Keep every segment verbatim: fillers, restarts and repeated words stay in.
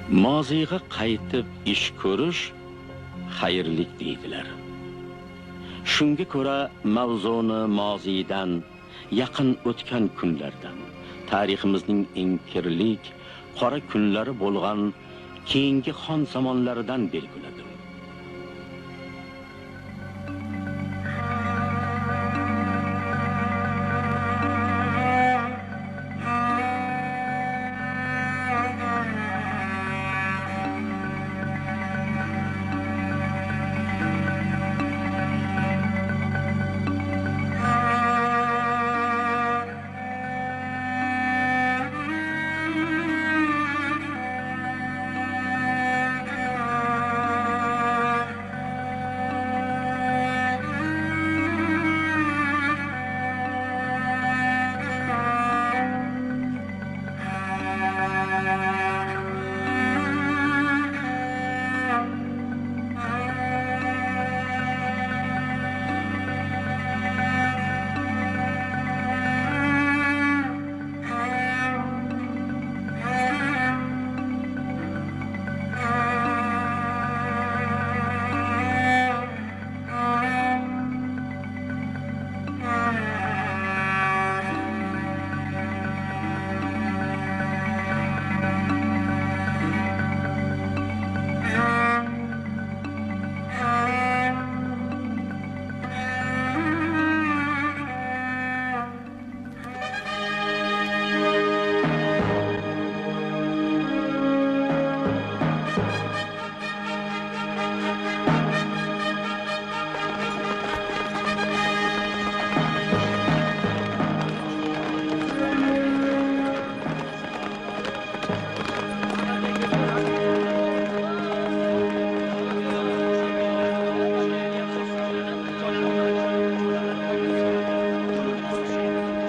مازىيغا قايتىپ ئىش كۆرۈش خەيرلىك دېيىلەر. شۇڭا كۆرە ماۋزۇنى مازىيدىن، يېقىن ئۆتكەن كۈنلەردىن، تارىخىمىزنىڭ ئەڭ كىرلىك، قارا كۈنلىرى بولغان كېيىنكى خان زامانلىرىدىن بەلگىلىدۇ.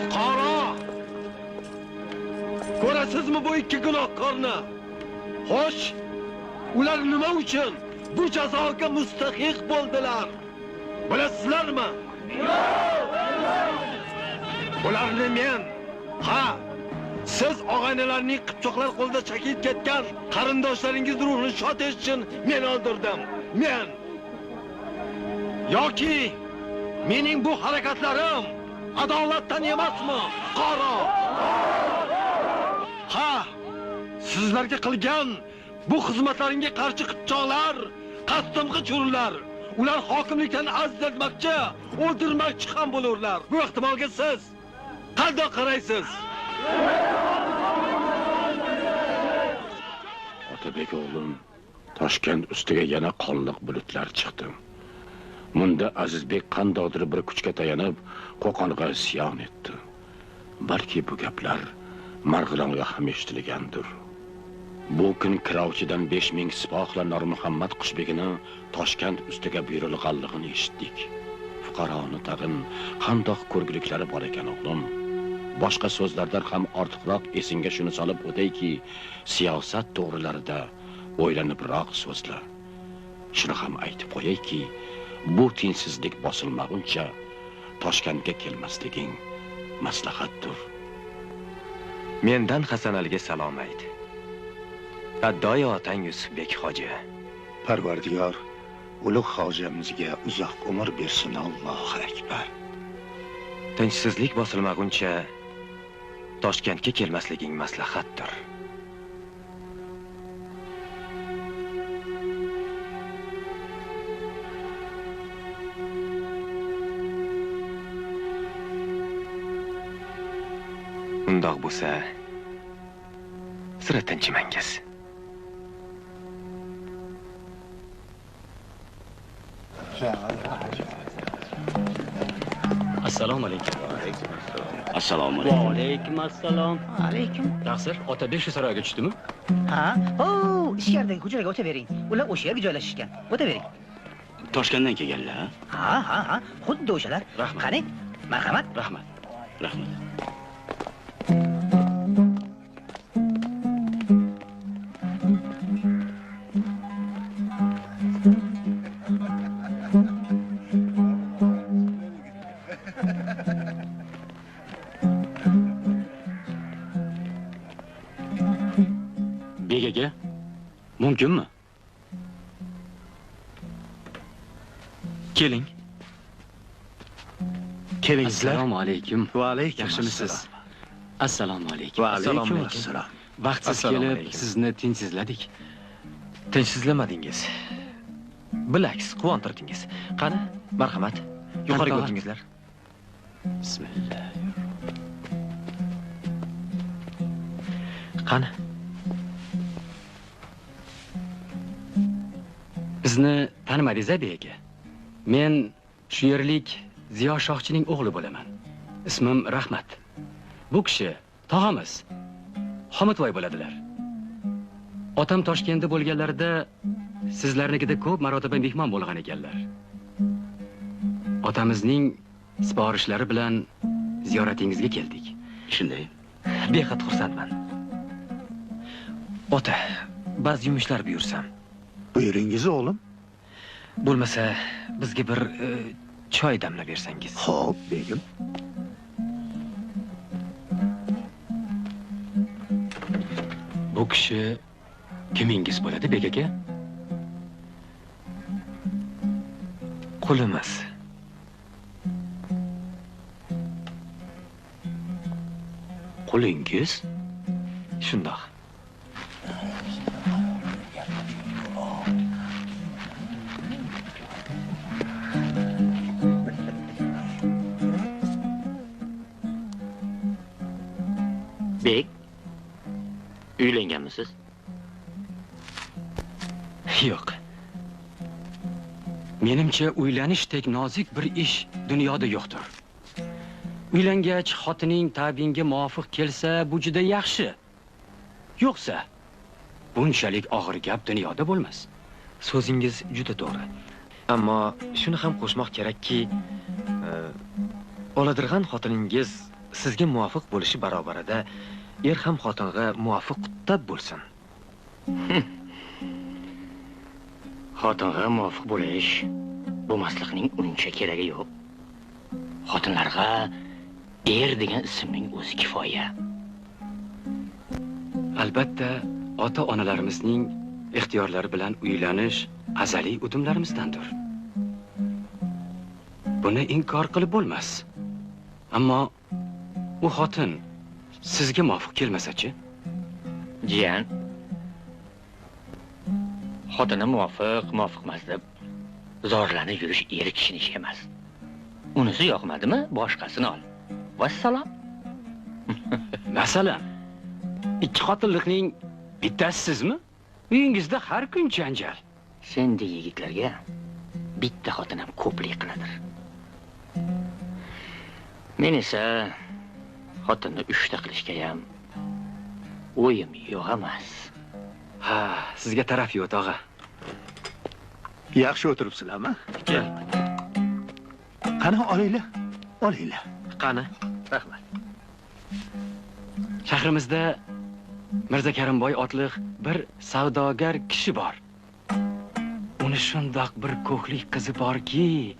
پۇقارا! كۆرەسىزمۇ بۇ ئىككى گۇناھكارنى؟ خوش، ئۇلار نېمە ئۈچۈن بۇ جازاغا مۇستەھىق بولدىلار؟ بىلەسىزلەرمۇ؟ بۇلارنى مەن، ھا، سىز ئاغىنىلەرنى قىپچاقلار قولىدا چېكىنىپ كەتكەن قېرىنداشلىرىڭىز روھىنى شاد ئېتىش ئۈچۈن مەن ئۆلتۈردۈم. مەن. ياكى مېنىڭ بۇ ھەرىكەتلىرىم ئادالەتتىن ئەمەسمۇ، پۇقارا؟ ھا، سىزلەرگە قىلغان بۇ خىزمەتلىرىڭگە قارشى قىپچاقلار، قەستەنقى چورلار، ئۇلار ھاكىملىكتىن ئازاد ئەتمەكچى، ئۆلتۈرمەكچى چىققان بولۇرلار. بۇ ئېھتىمالغا سىز قانداق قارايسىز؟ ئاتابېك ئوغلۇم، تاشكەنت ئۈستىگە يەنە قانلىق بۇلۇتلار چىقتى. مۇندا ئەزىزبېك قانداقتۇر بىر كۈچكە تايىنىپ، قوقانغا ئىسيان ئېتتى. بەلكى بۇ گەپلەر مارغىلانغا ھەم ئېشىتىلگەندۇر. بۇ كۈن كىراۋۇچىدىن بەش مىڭ سىپاھىلار نۇرمۇھەممەت قۇشبېگىنىڭ تاشكەنت ئۈستىگە بۇيرۇلغانلىقىنى ئىشىتتۇق. پۇقارانىڭ تاغىن قانداق كۆرگۈلۈكلىرى بار ئىكەن، ئوغلۇم؟ باشقا سۆزلەردىن ھەم ئارتۇقراق ئېسىڭگە شۇنى سالىپ ئۆتەيكى، سىياسەت توغرىلىرىدا ئويلىنىپراق سۆزلە. شۇنى ھەم ئېيتىپ قويايكى، بۇ تىنچسىزلىك باسىلمىغۇنچە تاشكەنتكە كەلمەسلىكىڭ مەسلىھەتتۇر. مەندىن ھەسەنەلىگە سالام ئېيت. پەددايى ئاتاڭ يۈسۈپبېك خوجا. پەرۋەردىگار ئۇلۇغ خوجامىزگە ئۇزاق ئۆمۈر بەرسۇن، ئاللاھۇ ئەكبەر. تىنچسىزلىك باسىلمىغۇنچە تاشكەنتكە كەلمەسلىكىڭ مەسلىھەتتۇر. ئۇنداق بولسا، سىرى تىنچىمەڭگىز. ئەسسالامۇ ئەلەيكۇم. ئەسسالامۇ ئەلەيكۇم. ۋەئەلەيكۇم ئەسسالام. ئەلەيكۇم. تەقسىر، ئاتابېك شۇ سارايغا چۈشتىمۇ؟ ھا؟ ھو، ئىچكەرىدىكى ھۇجرىگە ئۆتۈۋېرىڭ. ئۇلار ئوشۇ يەرگە جايلاشقان. ئۆتۈۋېرىڭ. تاشكەنتتىن كەلگەنلەر، ھە؟ ھا، ھا، ھا. خۇددى ئوشۇلار. رەھمەت. قېنى، مەرھەمەت. رەھمەت. رەھمەت. بېگىگە مۇمكىنمۇ؟ كېلىڭ. كېلىڭ سىلەر. ئەسسالامۇ ئەلەيكۇم. ۋەئەلەيكۇم ياخشىمۇسىز؟ ئەسسالام. ئەسسالامۇ ئەلەيكۇم. ۋەئەلەيكۇم ئەسسالام. بەختسىز ئەسسالامۇ كېلىپ، ئەلەيكۇم. سىزنى تىنچسىزلىدىك. تىنچسىزلىمىدىڭىز. بىلەكسىز، قۇۋاندۇردىڭىز. قانى، مەرھەمەت. يۇقىرىغا ئۆتۈڭىزلەر. بىسمىللا. قانى. بىزنى تانىمىدىڭىز-ھە، بەگ ئاكا؟ مەن شۇ يەرلىك زىيا شاھچىنىڭ ئوغلى بولىمەن. ئىسمىم رەھمەت. بۇ كىشى تاغىمىز، خامۇتۋاي بولىدىلەر. ئاتام تاشكەندتە بولغانلىرىدا سىزلەرنىڭكىدە كۆپ مەرتىبە مېھمان بولغان ئىكەنلەر. ئاتىمىزنىڭ سىپارىشلىرى بىلەن زىيارىتىڭىزگە كەلدۇق. شۇنداق. بەك خۇرسەنمەن. ئاتا، بەزى يۇمۇشلار بۇيرۇسام. بۇيرۇڭىز، ئوغلۇم. بولمىسا، بىزگە بىر، ئى، چاي دەملەپ بەرسەڭىز. خوپ، بېگىم. بۇ كىشى كىمىڭىز بولىدۇ، بەگ ئاكا؟ قۇلىمىز. قۇلىڭىز؟ شۇنداق. بەگ، ئۆيلەنگەنمىسىز؟ ياق. مېنىڭچە، ئۆيلەنىشتەك نازۇك بىر ئىش دۇنيادا يوقتۇر. ئۆيلەنگەچ خوتۇنۇڭ تەبىئىڭگە مۇۋاپىق كەلسە، بۇ جۈدە ياخشى. يوقسا، بۇنچىلىك ئاغىر گەپ دۇنيادا بولماس. سۆزىڭىز جۈدە توغرا. ئەمما شۇنى ھەم قوشماق كېرەككى، ئە، ئالىدىغان خوتۇنىڭىز سىزگە مۇۋاپىق بولۇشى باراۋىرىدە، ئېر ھەم خوتۇنغا مۇۋاپىق قۇتتاپ بولسۇن. خوتۇنغا مۇۋاپىق بولۇش، بولماسلىقنىڭ ئۇنچە كېرىكى يوق. خوتۇنلارغا ئېر دېگەن ئىسىمنىڭ ئۆزى كۇپايە. ئەلۋەتتە، ئاتا-ئانىلىرىمىزنىڭ ئىختىيارلىرى بىلەن ئۆيلەنىش ئەزەلىي ئۆتۈملىرىمىزدەندۇر. بۇنى ئىنكار قىلىپ بولماس. ئەمما ئۇ خوتۇن سىزگە مۇۋاپىق كەلمىسىچى؟ جىيەن، خوتۇنى مۇۋاپىق، مۇۋاپىق ئەمەس دەپ زورلىنىپ يۈرۈش ئېرىك كىشىنىڭ ئىشى ئەمەس. ئۇنىسى ياقمىدىمۇ، باشقىسىنى ئال. ۋەسسالام. مەسىلەن، ئىككى خوتۇنلۇقنىڭ بىتتىسى سىزمۇ؟ ئۆيىڭىزدە ھەر كۈن جەنجەل. سەندەك يىگىتلەرگە بىتتە خوتۇن ھەم كوپىلىق قىلىدۇ. مەن ئىسە خوتۇننى ئۈچتە قىلىشقا ھەم ئويۇم يوق ئەمەس. ھا، سىزگە تەرەپ يوق، تاغا. ياخشى ئولتۇرۇپسىلەرمۇ؟ كەل. قانا، ئالىيلى، ئالىيلى. قانا. رەھمەت. شەھىرىمىزدە مىرزا كەرىمباي ئاتلىق بىر سەۋداگەر كىشى بار. ئۇنى شۇنداق بىر كوكلۇق قىزى باركى،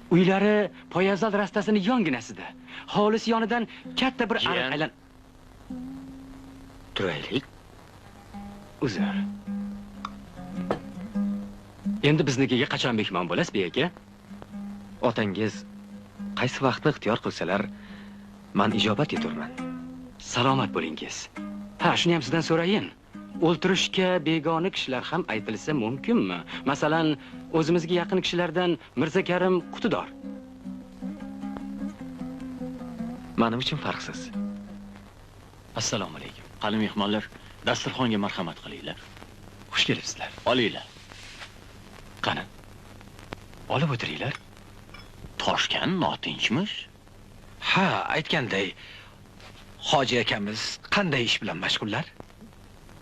ئۆيلىرى پايەزال رەستىسىنىڭ يانگىنىسىدە، ھويلىسى يېنىدىن كاتتا بىر ئارىق جىيەن. ئايلان-، تۇرايلى. ئۇزۇر. ئەمدى بىزنىڭكىگە قاچان مېھمان بولىسىز، بەگ ئاكا؟ ئاتاڭىز قايسى ۋاقىتنى ئىختىيار قىلسىلەر، مەن ئىجابەت ئېتىرمەن. سالامەت بولۇڭىز. ھە، شۇنى ھەم سىزدىن سورايىن. ئولتۇرۇشقا بىگانە كىشىلەر ھەم ئېيتىلسا مۇمكىنمۇ؟ مەسىلەن، ئۆزىمىزگە يېقىن كىشىلەردىن مىرزا كەرىم قۇتىدار. مېنىڭ ئۈچۈن پەرقسىز. ئەسسالامۇئەلەيكۇم. قېنى مېھمانلار، داستۇرخانغا مەرھەمەت قىلىڭلار. خۇش كېلىپسىلەر. ئالىيلار. قېنى، ئولتۇرۇپ ئولتۇرۇڭلار. تاشكەنت ناتىنچمىش؟ ھە، ئېيتقاندەك، ھاجى ئاكىمىز قانداق ئىش بىلەن مەشغۇللار؟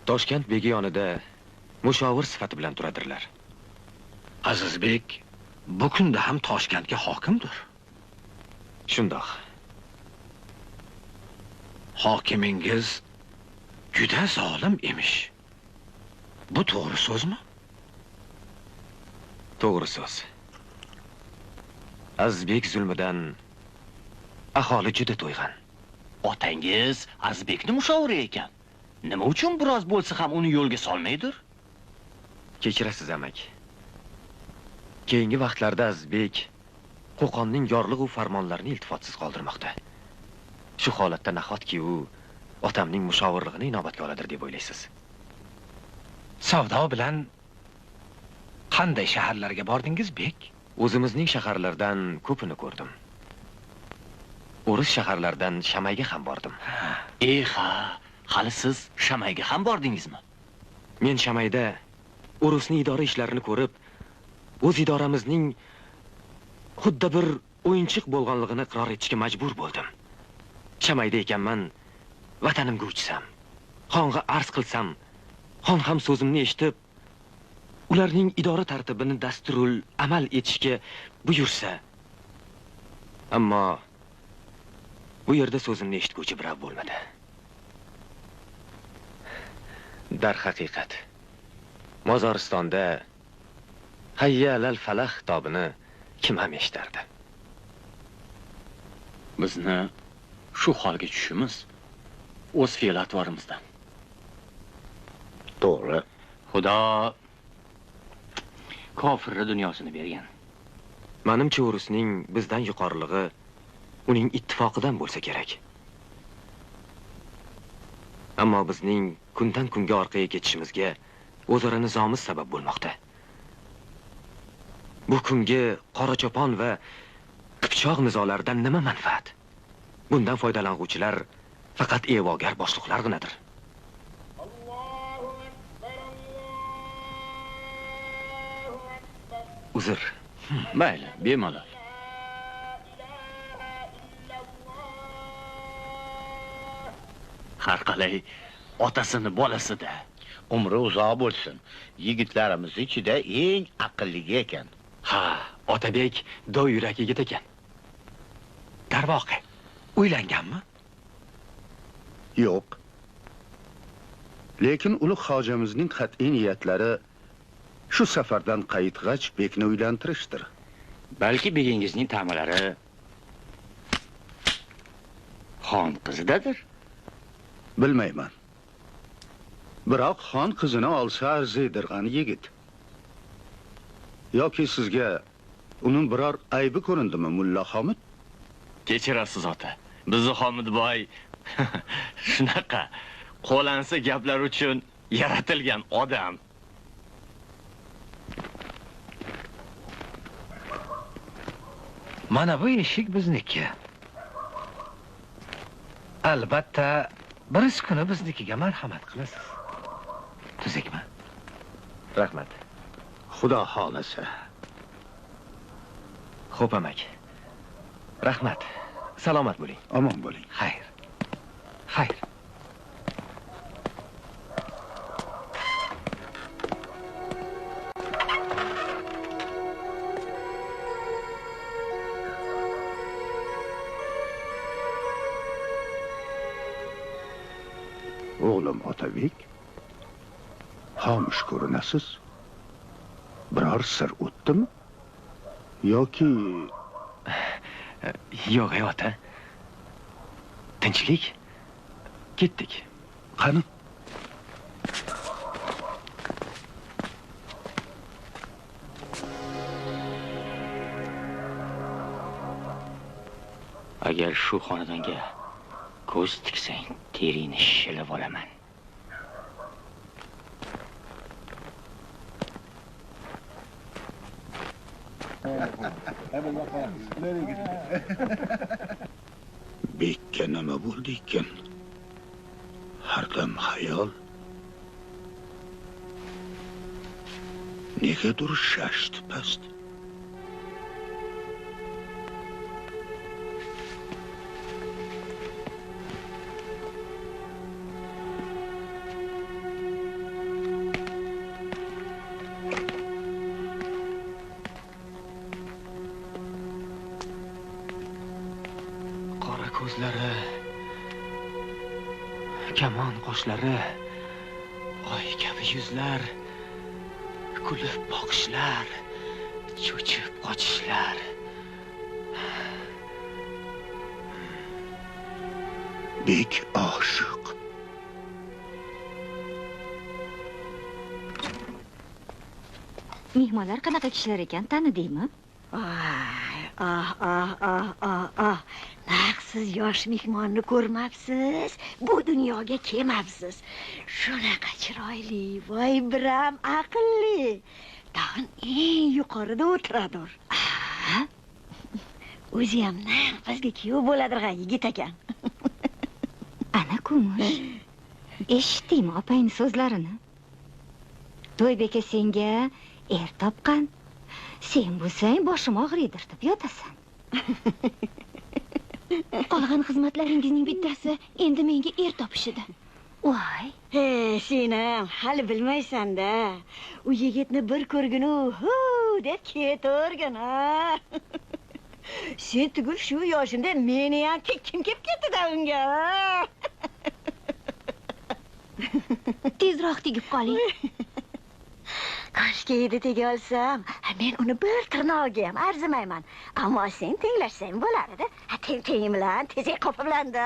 تاشكەنت بېگى يېنىدا مۇشاۋىر سۈپىتى بىلەن تۇرىدۇلار. ئەزىز بېگ بۇ كۈندە ھەم تاشكەنتكە ھاكىمدۇر؟ شۇنداق. ھاكىمىڭىز جۈدە زالىم ئىمىش. بۇ توغرا سۆزمۇ؟ توغرا سۆز. ئەزىز بېگ زۇلمىدىن ئاھالى جۈدە تويغان. ئاتاڭىز ئەزىز بېگنىڭ مۇشاۋىرى ئىكەن. نېمە ئۈچۈن بىراز بولسا ھەم ئۇنى يولغا سالمايدۇ؟ كەچۈرەسىز، ئەمەك. كېيىنكى ۋاقىتلاردا ئەزىز بېك قوقاننىڭ يارلىق ۋە پەرمانلىرىنى ئىلتىپاتسىز قالدۇرماقتا. شۇ ھالەتتە ناھاتكى ئۇ ئاتامنىڭ مۇشاۋىرلىقىنى ئىناۋەتكە ئالىدۇ دەپ ئويلايسىز؟ ساۋدا بىلەن قانداق شەھەرلەرگە باردىڭىز، بېك؟ ئۆزىمىزنىڭ شەھەرلىرىدىن كۆپىنى كۆردۈم. ئورۇس شەھەرلىرىدىن شەمەيگە ھەم باردىم. ئېخا، خالىسىز شەمەيگە ھەم باردىڭىزمۇ؟ مەن شەمەيدە ئورۇسنىڭ ئىدارە ئىشلىرىنى كۆرۈپ، ئۆز ئىدارىمىزنىڭ خۇددى بىر ئويۇنچۇق بولغانلىقىنى ئىقرار ئېتىشكە مەجبۇر بولدۇم. شەمەيدە ئىكەنمەن، ۋەتىنىمگە ئۇچسام، خانغا ئەرز قىلسام، خان ھەم سۆزۈمنى ئېشىتىپ، ئۇلارنىڭ ئىدارە تەرتىپىنى دەستۇرۇل ئەمەل ئېتىشكە بۇيرۇسا. ئەمما بۇ يەردە سۆزۈمنى ئېشىتكۈچى بىرەر بولمىدى. دەرھەقىقەت، مازارىستاندا «ھەييە ئەلەل فەلاھ» خىتابىنى كىم ھەم ئېشىتەردى؟ بىزنى شۇ ھالغا چۈشىمىز ئۆز فېئىل-ئەتۋارىمىزدىن. توغرا. خۇدا كاپىرلار دۇنياسىنى بەرگەن. مېنىڭچە، ئورۇسنىڭ بىزدىن يۇقىرىلىقى ئۇنىڭ ئىتتىپاقىدىن بولسا كېرەك. ئەمما بىزنىڭ كۈندىن-كۈنگە ئارقىغا كېتىشىمىزگە ئۆزئارا نىزامىز سەۋەب بولماقتا. بۇ كۈنگە قارا چوپان ۋە قىپچاق نىزالىرىدىن نېمە مەنپەئەت؟ بۇندىن پايدىلانغۇچىلار پەقەت ئىغۋاگەر باشلىقلارغىنىدۇر. ئۇزۇر. مەيلى، بىمالال. ھەرقالاي، ئاتىسىنىڭ بالىسى-دە. ئۆمرى ئۇزاق بولسۇن. يىگىتلىرىمىز ئىچىدە ئەڭ ئەقىللىكى ئىكەن. ھا، ئاتىبېك دو يۈرەك يىگىت ئىكەن. دەرۋەقە، ئۆيلەنگەنمۇ؟ يوق. لېكىن ئۇلۇغ خاجىمىزنىڭ قەتئىي نىيەتلىرى شۇ سەپەردىن قايتقاچ بېكنى ئۆيلەندۈرۈشتۇر. بەلكى بېگىڭىزنىڭ تەمىلىرى خان قىزىدادۇر؟ بىلمەيمەن. بىراق خان قىزىنى ئالسا ئەرزىيدىغان يىگىت. ياكى سىزگە ئۇنىڭ بىرەر ئەيبى كۆرۈندىمۇ، موللا خامۇت؟ كەچۈرەرسىز، ئاتا. بىزنىڭ خامۇت باي شۇناقا قولانسىز گەپلەر ئۈچۈن يارىتىلغان ئادەم. مانا بۇ ئىشىك بىزنىڭكى. ئەلبەتتە، بىرسى كۈنى بىزنىڭكىگە مەرھەمەت قىلىسىز. تۈزۈكمۇ؟ رەھمەت. خۇدا خالىسا. خوپ، ئەمەك. رەھمەت. سالامەت بولۇڭ. ئامان بولۇڭ. خەير. خەير. ئوغلۇم ئاتابېك، خامۇش كۆرۈنەسىز. بىرەر سىر ئۆتتىمۇ؟ ياكى... يوق، ئاتا. تىنچلىق. كەتتۇق. قېنى. ئەگەر شۇ خانىدانغا كۆز تىكسەڭ، تېرىڭنى شىلىۋالىمەن. بېككە نېمە بولدى ئىكەن؟ ھەردەم خىيال. نېگىدۇر شاشتى-پەستى. قارا كۆزلىرى، كامان قاشلىرى، ئاي كەبى يۈزلەر، كۈلۈپ باقىشلار، چۆچۈپ قاچىشلار. بېك ئاشىق. مېھمانلار قاناقا كىشىلەر ئىكەن، تانىدىمۇ؟ ۋاي، ئاھ، ئاھ، ئاھ، ئاھ، ئاھ. نەق سىز ياش مېھماننى كۆرمەپسىز، بۇ دۇنياغا كەلمەپسىز. شۇناقا چىرايلىق، ۋاي، بىرەم ئەقىللىق. تاغنىڭ ئەڭ يۇقىرىدا ئولتۇرىدۇ. ئاھ. ئۆزىيەم نەق بىزگە كۈيەۋ بولىدىغان يىگىت ئىكەن. ئانا كۈمۈش، ئېشىتتىڭمۇ ئاپاينىڭ سۆزلىرىنى؟ تويبىكە سەڭگە ئېر تاپقان. سەن بولساڭ باشىمنى ئاغرىتىۋېتىپ ياتىسەن. قالغان خىزمەتلىرىڭىزنىڭ بىتتىسى ئەمدى مەڭگە ئېر تاپىشىدى. ۋاي. ھەي، سىنىم، ھالى بىلمەيسەن-دە. ئۇ يىگىتنى بىر كۆرگىنىڭ ھۇ دەپ كېتىۋەرگىن، ھە. سەن تۈگۈل شۇ ياشىڭدا مېنى يانكى كىم كېلىپ كەتتى دەۋىڭگە. تېزراق تېگىپ قالىي. كاشكى ئىدى تېگىۋالسام، مەن ئۇنى بىر تىرناق يەيمەن، ئەرزىمەيمەن. ئەمما سەن تەڭلەشسەڭ بولار ئىدى. ھە، تەڭ، تەڭ بىلەن تېزى قوپۇپ بىلەندە.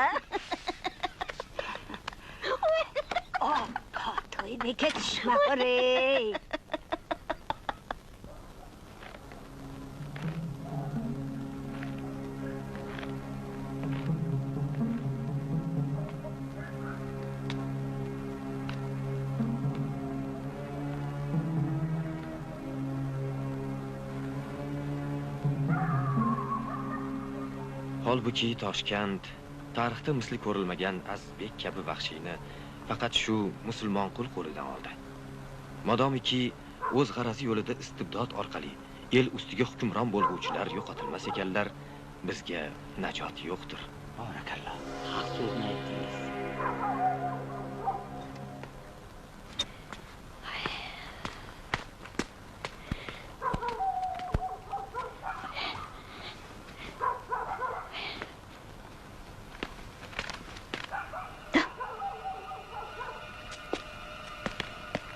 ئاكا، توينى كېتىشمە، ھورەي. ھالبۇكى، تاشكەنت تارىختا مىسلى كۆرۈلمىگەن ئەزىزبېك كەبى ۋەھشىينى پەقەت شۇ مۇسۇلمان قۇل قولىدىن ئالدى. مادامىكى، ئۆز غەرىزى يولىدا ئىستىبدات ئارقىلىق ئېل ئۈستىگە ھۆكۈمران بولغۇچىلار يوقىتىلماس ئىكەنلەر، بىزگە ناجات يوقتۇر. بارىكاللا، ھەق سۆزنى ئېيتتىڭىز.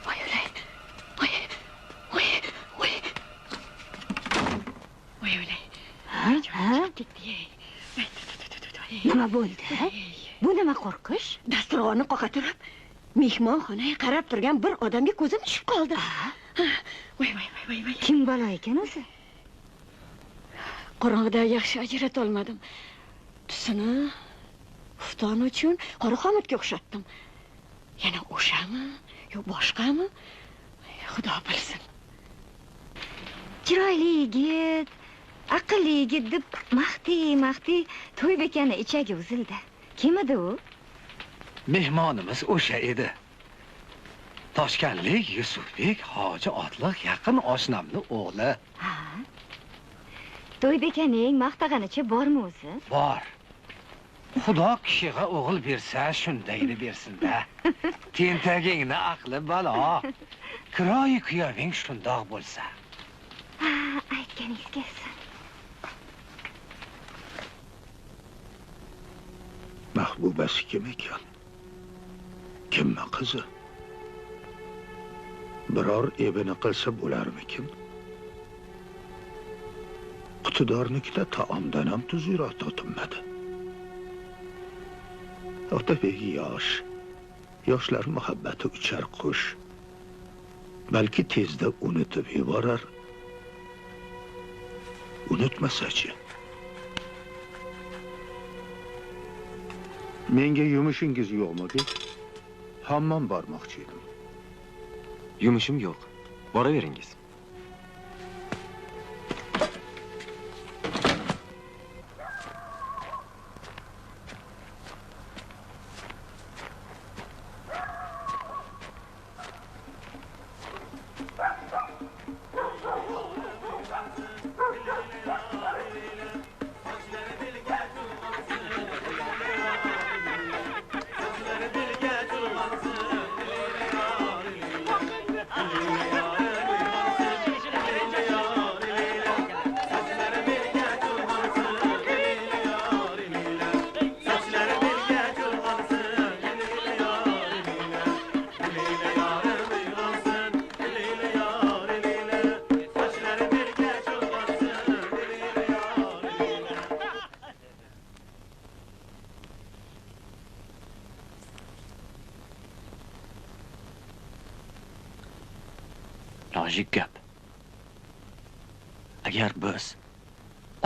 ۋاي، ۋاي، ۋاي. ۋاي، ۋاي. ھە؟ ھە؟ نېمە بولدى؟ بۇ نېمە قورقۇش؟ داستۇرخاننى قاقا تۇرۇپ، مېھمانخانىغا قاراپ تۇرغان بىر ئادەمگە كۆزۈم چۈشۈپ قالدى. ئاھ. ۋاي، ۋاي، ۋاي، ۋاي، ۋاي. كىم بالا ئىكەن ئۆزى؟ قاراڭغۇدا ياخشى ئاجرىتالمىدىم. تۈسىنى ئۇفتا ئۈچۈن قارا خامۇتكا ئوخشاتتىم. يەنە ئوشامۇ يا باشقامۇ؟ خۇدا بىلسۇن. چىرايلىق يىگىت، ئەقىللىق يىگىت دەپ ماختىي-ماختىي تويبىكەنىڭ ئىچىگە ئۈزۈلدى. كىم ئىدى ئۇ؟ مېھمانىمىز ئوشا ئىدى. تاشكەنتلىك يۈسۈپبېك ھاجى ئاتلىق يېقىن ئاشنامنىڭ ئوغلى. ھا. تويبىكەنىڭ ماختىغىنىچە بارمۇ ئۆزى؟ بار. خۇدا كىشىگە ئوغۇل بەرسە، شۇنداينى بەرسۇن-دە. تېنتەكنىڭ ئەقلى بالا. كىرايى كۈيەۋىڭ شۇنداق بولسا. ھا، ئېيتكىنىڭىز كەلسۇن. مەھبۇبەسى كىم ئىكەن؟ كىمنىڭ قىزى؟ بىرەر ئېۋىنى قىلسا بولارمىكىن؟ ئىقتىدارنىڭكىدە تائامدىن ھەم تۇزلۇقراق تېتىمىدى. ئاتا بەك ياش. ياشلار مۇھەببىتى ئۇچار قۇش. بەلكى تېزدە ئۇنتۇپ يۈرەر. ئۇنتۇمىساچۇ؟ مەڭگە يۇمۇشىڭىز يوقمىكىن؟ ھاممام بارماقچى ئىدىم. يۇمۇشۇم يوق. باراۋېرىڭىز. نازۇك گەپ. ئەگەر بىز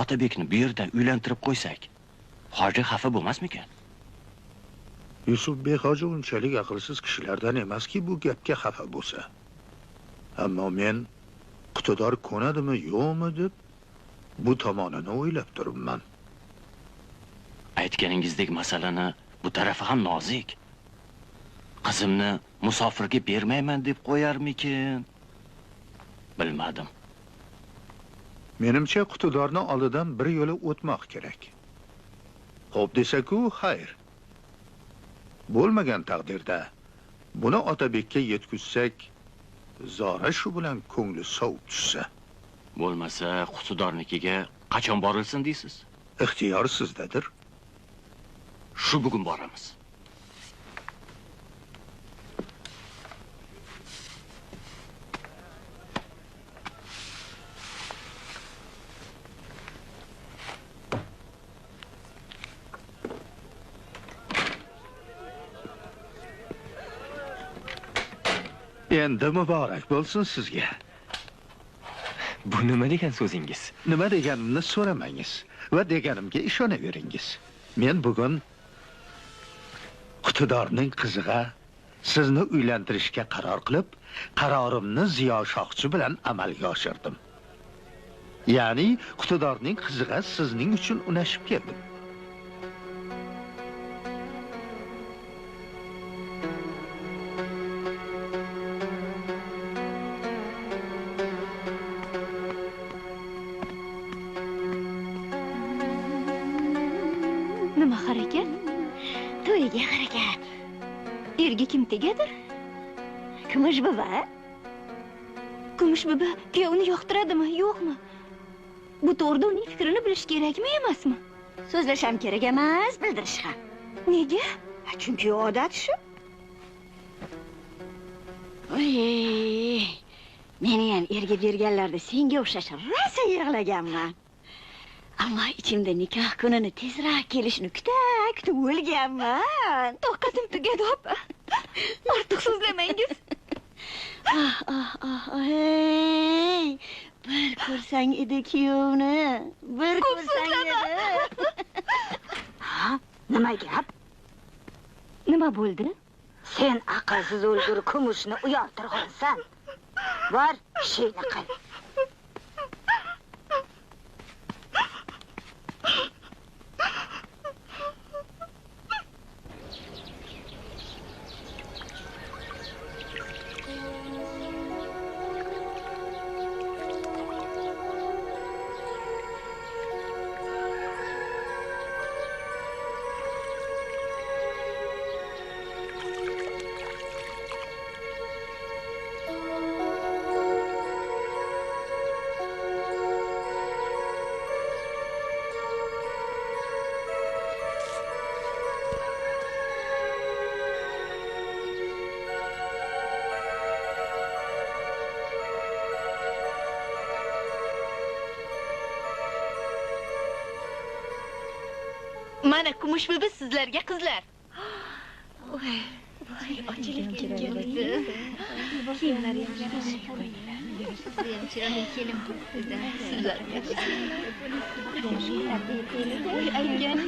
ئاتابېكنى بۇ يەردە ئۆيلەندۈرۈپ قويساق، ھاجى خەپە بولماسمىكىن؟ يۈسۈپ بەگ ھاجى ئۇنچىلىك ئەقىلسىز كىشىلەردىن ئەمەسكى، بۇ گەپكە خەپە بولسا. ئەمما مەن ئىقتىدار كۆنەدىمۇ، يوقمۇ دەپ، بۇ تامانىنى ئويلاپ تۇرۇپمەن. ئېيتكىنىڭىزدەك، مەسىلىنى بۇ تەرىپى ھەم نازۇك. قىزىمنى مۇساپىرگە بەرمەيمەن دەپ قويارمىكىن؟ بىلمەدىم. مېنىڭچە، ئىقتىدارنىڭ ئالدىدىن بىر يولى ئۆتمەك كېرەك. خوپ دېسەكۇ، خەير. بولمىغان تەقدىردە، بۇنى ئاتابېككە يەتكۈزسەك، زارى شۇ بىلەن كۆڭلى سوۋۇپ چۈشسە. بولمىسا، ئىقتىدارنىڭكىگە قاچان بارىلسۇن دەيسىز؟ ئىختىيار سىزدىدۇر. شۇ بۈگۈن بارىمىز. ئەمدى مۇبارەك بولسۇن سىزگە. بۇ نېمە دېگەن سۆزىڭىز؟ نېمە دېگەننى سورىماڭىز ۋە دېگىنىمگە ئىشانىۋېرىڭىز. مەن بۈگۈن ئىقتىدارنىڭ قىزىغا سىزنى ئۆيلەندۈرۈشكە قارار قىلىپ، قارارىمنى زىيا شاھچى بىلەن ئەمەلگە ئاشۇردۇم. يەنى ئىقتىدارنىڭ قىزىغا سىزنىڭ ئۈچۈن ئۇناشىپ كەلدىم. نېمە ھەرىكەت؟ تويغا ھەرىكەت. ئېرىگە كىم تېگەدۇر؟ كۈمۈش بۈۋە. كۈمۈش بۈۋە كۈيەۋنى ياقتۇرىدىمۇ، يوقمۇ؟ بۇ توغرىدا ئۇنىڭ پىكرىنى بىلىش كېرەكمۇ ئەمەسمۇ؟ سۆزلەشەم كېرەك ئەمەس، بىلدۈرۈشكە. نېگە؟ ھە، چۈنكى ئادەت شۇ. ۋاي، مېنى ھەم ئېرىگە بەرگەنلەردە سەنگە ئوخشاش راسا يىغلىغانمەن. ئەمما ئىچىمدە نىكاھ كۈنىنى تېزرەك كېلىشىنى كۈتە-كۈتە ئۆلگەنمەن. توختىتىم تۈگەپ، ئارتۇق سۆزلىمەڭ. ئاھ، ئاھ، ئاھ، ئاھ، ھەي! بىر كۆرسەڭ ئىدى كۈيەۋنى، بىر كۆرسەڭ ئىدى. ھا، نېمە گەپ؟ نېمە بولدى؟ سەن ئەقىلسىز ئۆلگۈر كۈمۈشنى ئۇيالتۇرغانسەن. بار، ئىشىڭنى قىل. مانا، كۈمۈش بۈۋە سىزلەرگە قىزلار. ۋاي، ۋاي، ئاچىلىپ كەتكەن. كىيىملەر ياخشى. سىزلەرگە. ۋاي، ئەيكەن.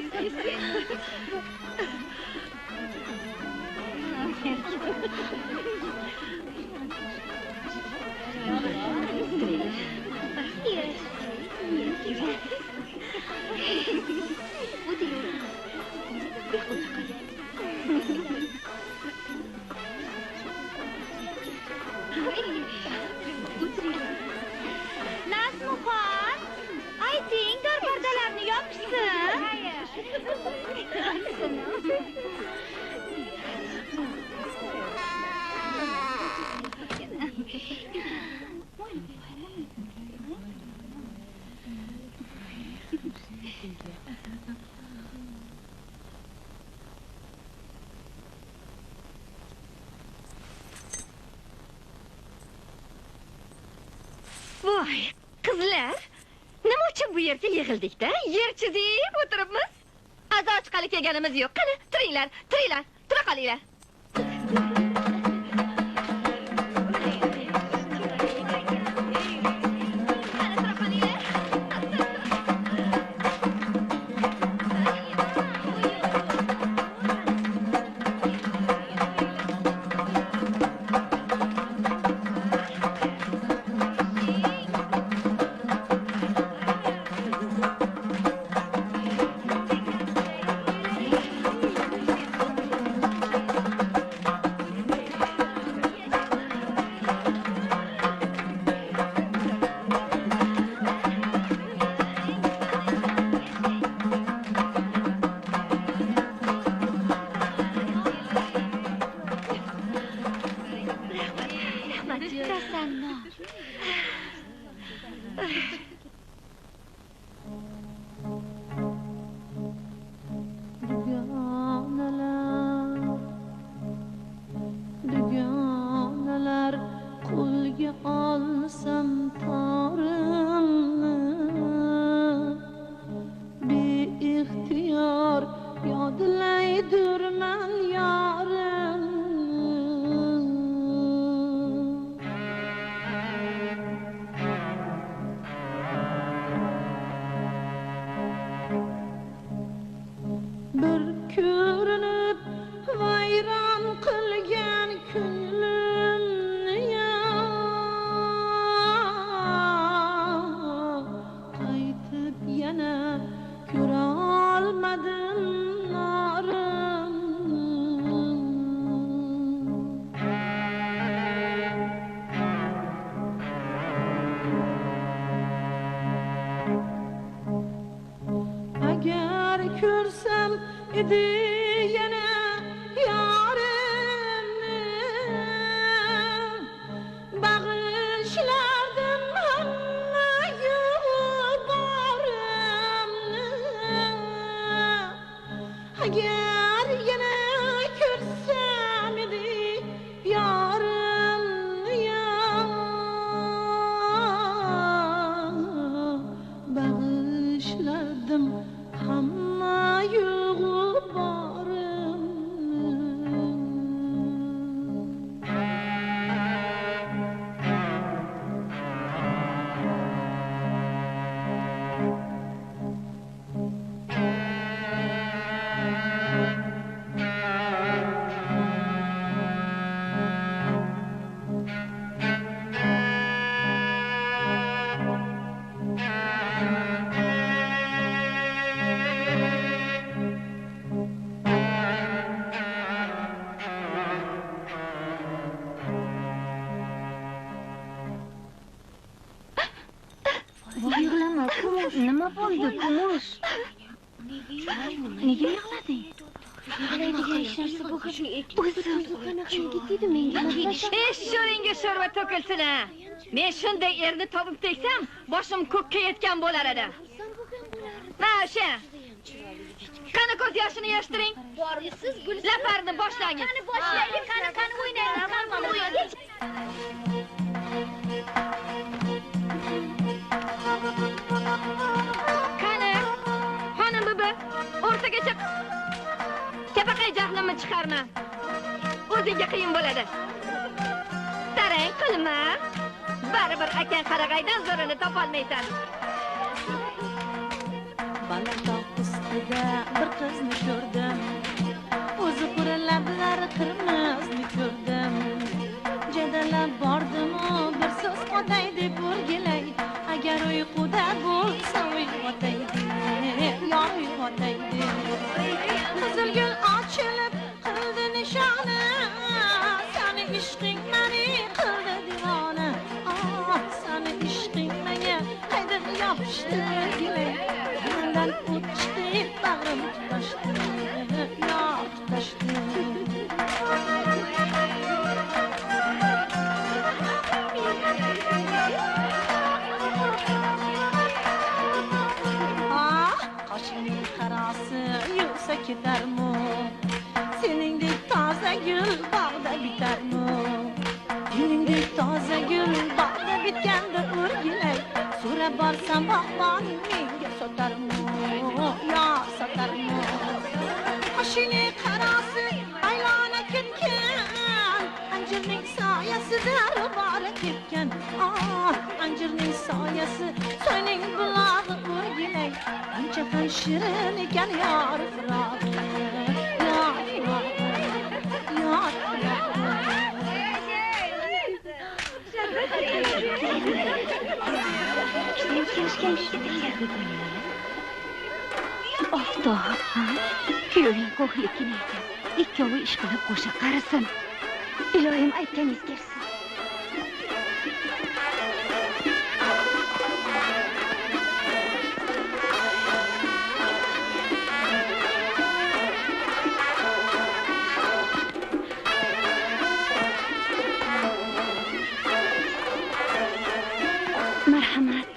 نازمۇخان، ئايتىڭ، دارباردىلارنى ياپسۇن. ۋاي، قىزلار، نېمە ئۈچۈن بۇ يەرگە يىغىلدۇق-دە؟ يەر چىزىپ ئولتۇرۇپمىز. ئازاچ قالا كەلگىنىمىز يوق. قېنى، تۇرۇڭلار، تۇرۇڭلار، تۇرۇپ قېلىڭلار. يەنە يارىمنى، باغىشلاردىم ھەممە يۇغۇ بارىمنى. ئەگەر يەنە كۆرسەم ئىدى يارىمنى، يا، باغىشلاردىم ھەممە يۇغۇ بارىمنى. يىغلىما، كۈمۈش. نېمە بولدى، كۈمۈش؟ نېگە يىغلىدىڭ؟ يىغلايدىغان ھېچ نەرسە بولغان. ئۆزۈم. ھېچ شورىڭگە شورۋا تۆكۈلسىنە. مەن شۇنداق ئەرنى تاپىپ تەگسەم، باشىم كۆككە يەتكەن بولار ئىدى. ماۋۇ شۇ. قېنى، كۆز ياشىنى يىغىشتۇرۇڭ. لەپەرنى باشلاڭ. قېنى، باشلايلى، قېنى، قېنى، ئوينايلى، قېنى، قېنى، ئوينايلى. قېنى، خانىم بىبى، ئوتتۇرىغا چىق. چاپىقى جاھلىمنى چىقارما. ئۆزۈڭگە قىيىن بولىدۇ. تەرەڭ قىلما. بارىبىر ئاكاڭ قارىغايدىن زورىنى تاپالمايسەن. بالاتاغ ئۈستىدە بىر قىزنى كۆردۈم. ئۇزۇقۇر لەۋلەر قىرمىزنى كۆردۈم. جېدىللاپ باردىمۇ بىر سۆز قاتايدى بۇرگىلەي. ئەگەر ئۇيقۇدا بولسا ئويغىتايدى، يا ئويغىتايدى. قىزىلگۈل ئاچىلىپ قىلدى نىشانە، سېنى ئىشقىڭ مېنى قىلدى دىۋانە. ئاھ، سېنى ئىشقىڭ ماڭا قەيدىن ياپىشتى بىلگىلى. مەندىن ئۇچتى باغرىم تۇتاشتى، يا تۇتاشتى. ئاھ، قاشىڭنىڭ قاراسى يۈرسە كېتەرمۇ؟ سېنىڭدەك تازا گۈل باغدا بىتەرمۇ؟ سېنىڭدەك تازا گۈل باغدا بىتكەندە ئۆرگىلەي، سوراپ بارسام باغبان مېنىڭگە ساتارمۇ؟ يا ساتارمۇ؟ قاشىڭنىڭ قاراسى ئايلانىپ كەتكەن، ئەنجىرنىڭ سايەسىدە بارىپ كەتكەن. ئاھ، ئەنجىرنىڭ سايەسى سۆينىڭ بۇلاغى ئۆرگىلەي. ئانچە خام شېرىن ئىكەن يار پىراقى، يار پىراقى، يار پىراقى. ئاپتاپ، ھە؟ كۈيىنىڭ كوھلىكىنى ئېيتىپ، ئىككىۋى ئىشقىلىپ قوشاق قارىسۇن. ئىلاھىم ئېيتقىنىنى ئۆتەرسۇن. مەرھەمەت.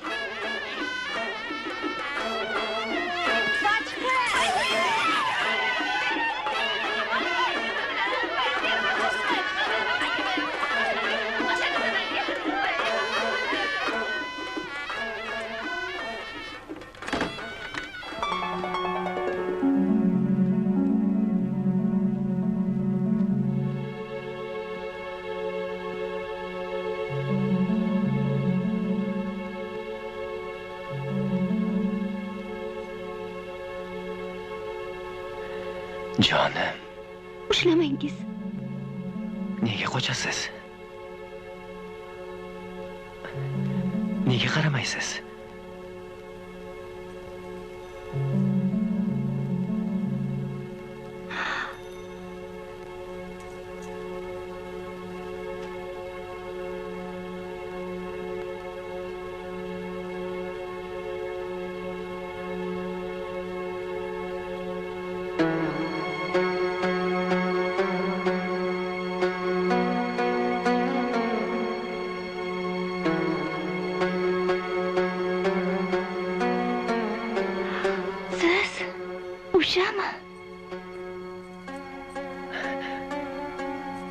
جانىم. ئۇشلىماڭ، كىز. نېگە قاچاسىز؟ نېگە قارىمايسىز؟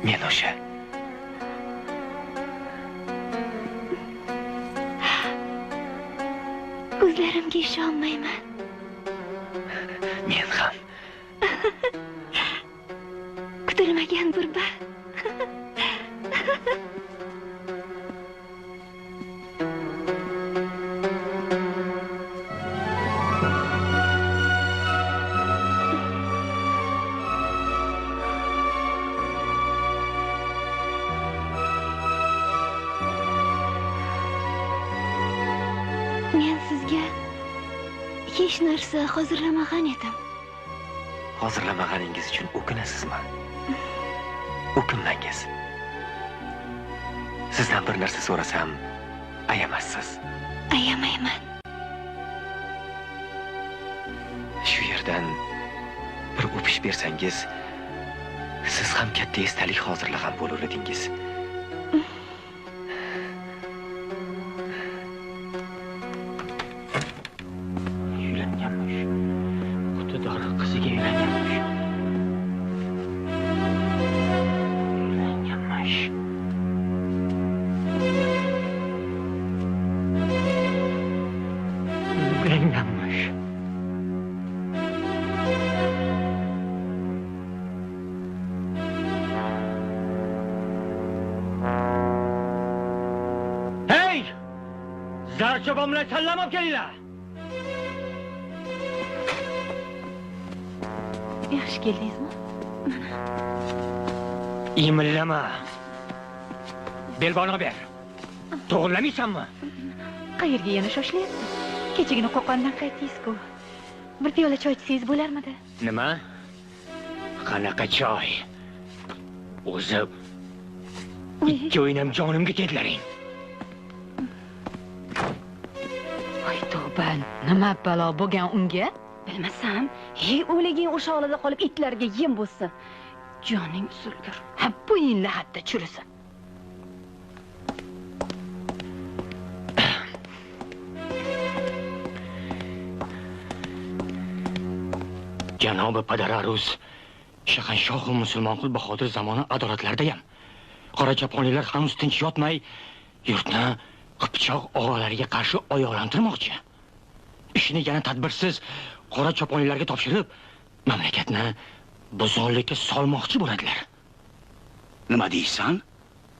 مەن ئوشۇ. كۆزلىرىمگە ئىشانمايمەن. مەن خام. كۈتۈلمىگەن بىر بەخت. مەن سىزگە ھېچ نەرسە ھازىرلىمىغان ئىدىم. ھازىرلىمىغىنىڭىز ئۈچۈن ئۆكۈنەسىزمۇ؟ ئۆكۈنمەڭىز. سىزدىن بىر نەرسە سورىسام، ئايىماسسىز. ئايىمايمەن. شۇ يەردىن بىر ئۆپۈش بەرسەڭىز، سىز خام كەتتى ئېستەلىك ھازىرلىغان بولۇر ئىدىڭىز. ئۆيلەنگەنمىش. ئىقتىدار قىزىگە ئۆيلەنگەنمىش. ئۆيلەنگەنمىش. ئۆيلەنگەنمىش. ھەي! زار چوپان بىلەن ساللام ئاپ كېلىڭلار! ياخشى كەلدىڭىزمۇ؟ ئىمىنلىما. بەلباغنىڭغا بەر. توغرىلىمايسەنمۇ؟ قەيەرگە يەنە شوشلىياپسىز؟ كېچىگىنە قوقاندىن قايتتىڭىزكۇ. بىر پىيالە چاي ئىچسىڭىز بولارمىدى؟ نېمە؟ قاناقا چاي؟ ئۆزى ئىككى ئوينام جانىمغا تېتىلەرىڭ. ۋاي توبا، نېمە بالا بولغان ئۇنگا؟ بىلمىسەم، ھەي ئۆلگەن ئوشاقلىرىدا قالىپ ئىتلەرگە يەم بولسۇن. جانىڭ ئۈزۈلگۈر. ھە، بويۇنلا ھەتتا چۈرىسۇن. جانابى پەدەر ئەرۇس، شەھەنشاھۇ مۇسۇلمانقۇل باھادىر زامانە ئادالەتلەردە يەم. قارا چاپانلىلار ھەنۇز تىنچ ياتماي، يۇرتنى قىپچاق ئاغىلەرگە قارشى ئاياغلانتۇرماقچى. ئىشنى يەنە تەدبىرسىز قارا چاپانلىلارغا تاپشۇرۇپ، مەملىكەتنى بۇزغۇنلۇققا سالماقچى بولىدىلەر. نېمە دەيسەن؟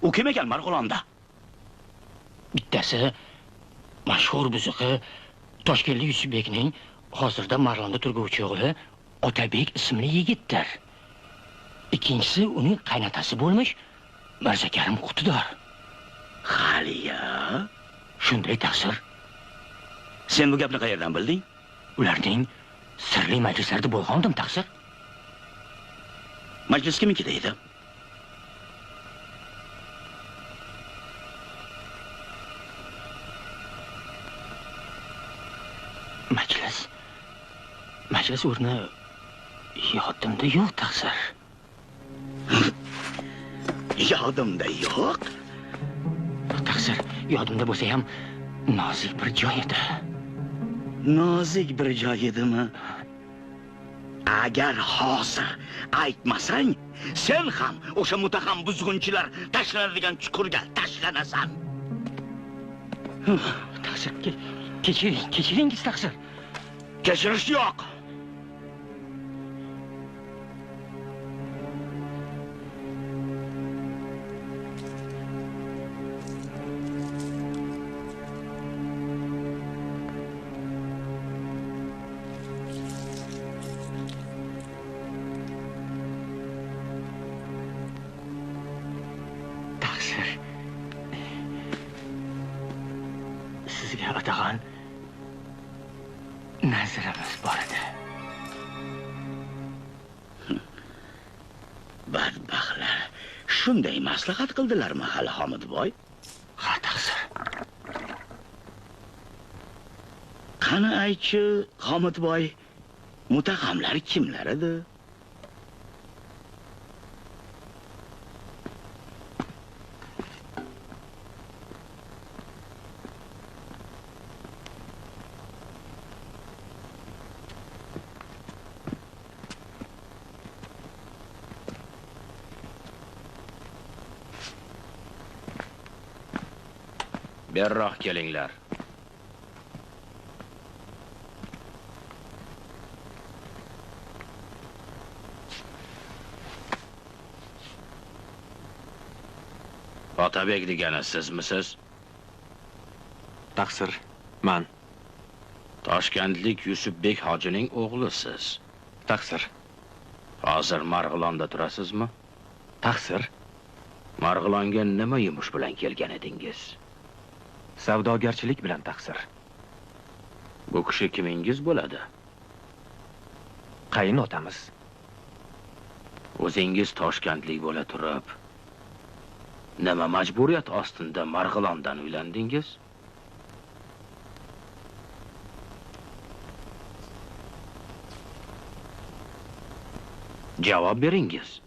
ئۇ كىم ئىكەن مارغۇلاندا؟ بىتتەسى مەشھۇر بۇزۇقى تاشكەنتلىك يۈسۈپ بەگنىڭ ھازىردا مارغۇلاندا تۇرغۇچى ئوغلى ئاتابېك ئىسىملىك يىگىتتۇر. ئىككىنچىسى ئۇنىڭ قېيىنئاتىسى بولمىش مىرزاكەرىم قۇتىدار. خالىيا؟ شۇنداق تەقسىر. سەن بۇ گەپنى قەيەردىن بىلدىڭ؟ ئۇلارنىڭ سىرلىق مەجلىسلىرىدە بولغانىدىم تەقسىر. مەجلىس كىمنىڭكىدە ئىدى؟ مەجلىس، مەجلىس ئورنى يادىمدا يوق تەقسىر. يادىمدا يوق؟ تەقسىر، يادىمدا بولسا ھەم نازۇك بىر جاي ئىدى. نازۇك بىر جاي ئىدىمۇ؟ ئەگەر ھازىر ئېيتمىساڭ، سەن ھەم ئوشۇ مۇتتەھەم بۇزغۇنچىلار تاشلىنىدىغان چۇقۇرغا تاشلىنىسەن. تەقسىر، كە-، كەچۈرۈڭ، كەچۈرۈڭ، تەقسىر. كەچۈرۈش يوق. تەقسىر. سىزگە ئاتىغان نەزىرىمىز بار ئىدى. بەدبەختلەر شۇنداق مەسلىھەت قىلدىلارمۇ ھەل، ھامىت باي؟ ھە، تەقسىر. قېنى ئېيتچۇ، ھامىت باي، مۇتتەھەملەر كىملەر ئىدى؟ بېرىراق كېلىڭلار. ئاتابەگ دېگەنى سىزمۇسىز؟ تەقسىر، مەن. تاشكەنتلىك يۈسۈپبېك ھاجىنىڭ ئوغلىسىز. تەقسىر. ھازىر مارغىلاندا تۇراسىزمۇ؟ تەقسىر. مارغىلانغا نېمە يۇمۇش بىلەن كەلگەن ئىدىڭىز؟ سەۋداگەرچىلىك بىلەن، تەقسىر. بۇ كىشى كىمىڭىز بولىدۇ؟ قېيىن ئاتىمىز. ئۆزىڭىز تاشكەنتلىك بولا تۇرۇپ، نېمە مەجبۇرىيەت ئاستىدا مارغىلاندىن ئۆيلەندىڭىز؟ جاۋاب بېرىڭىز.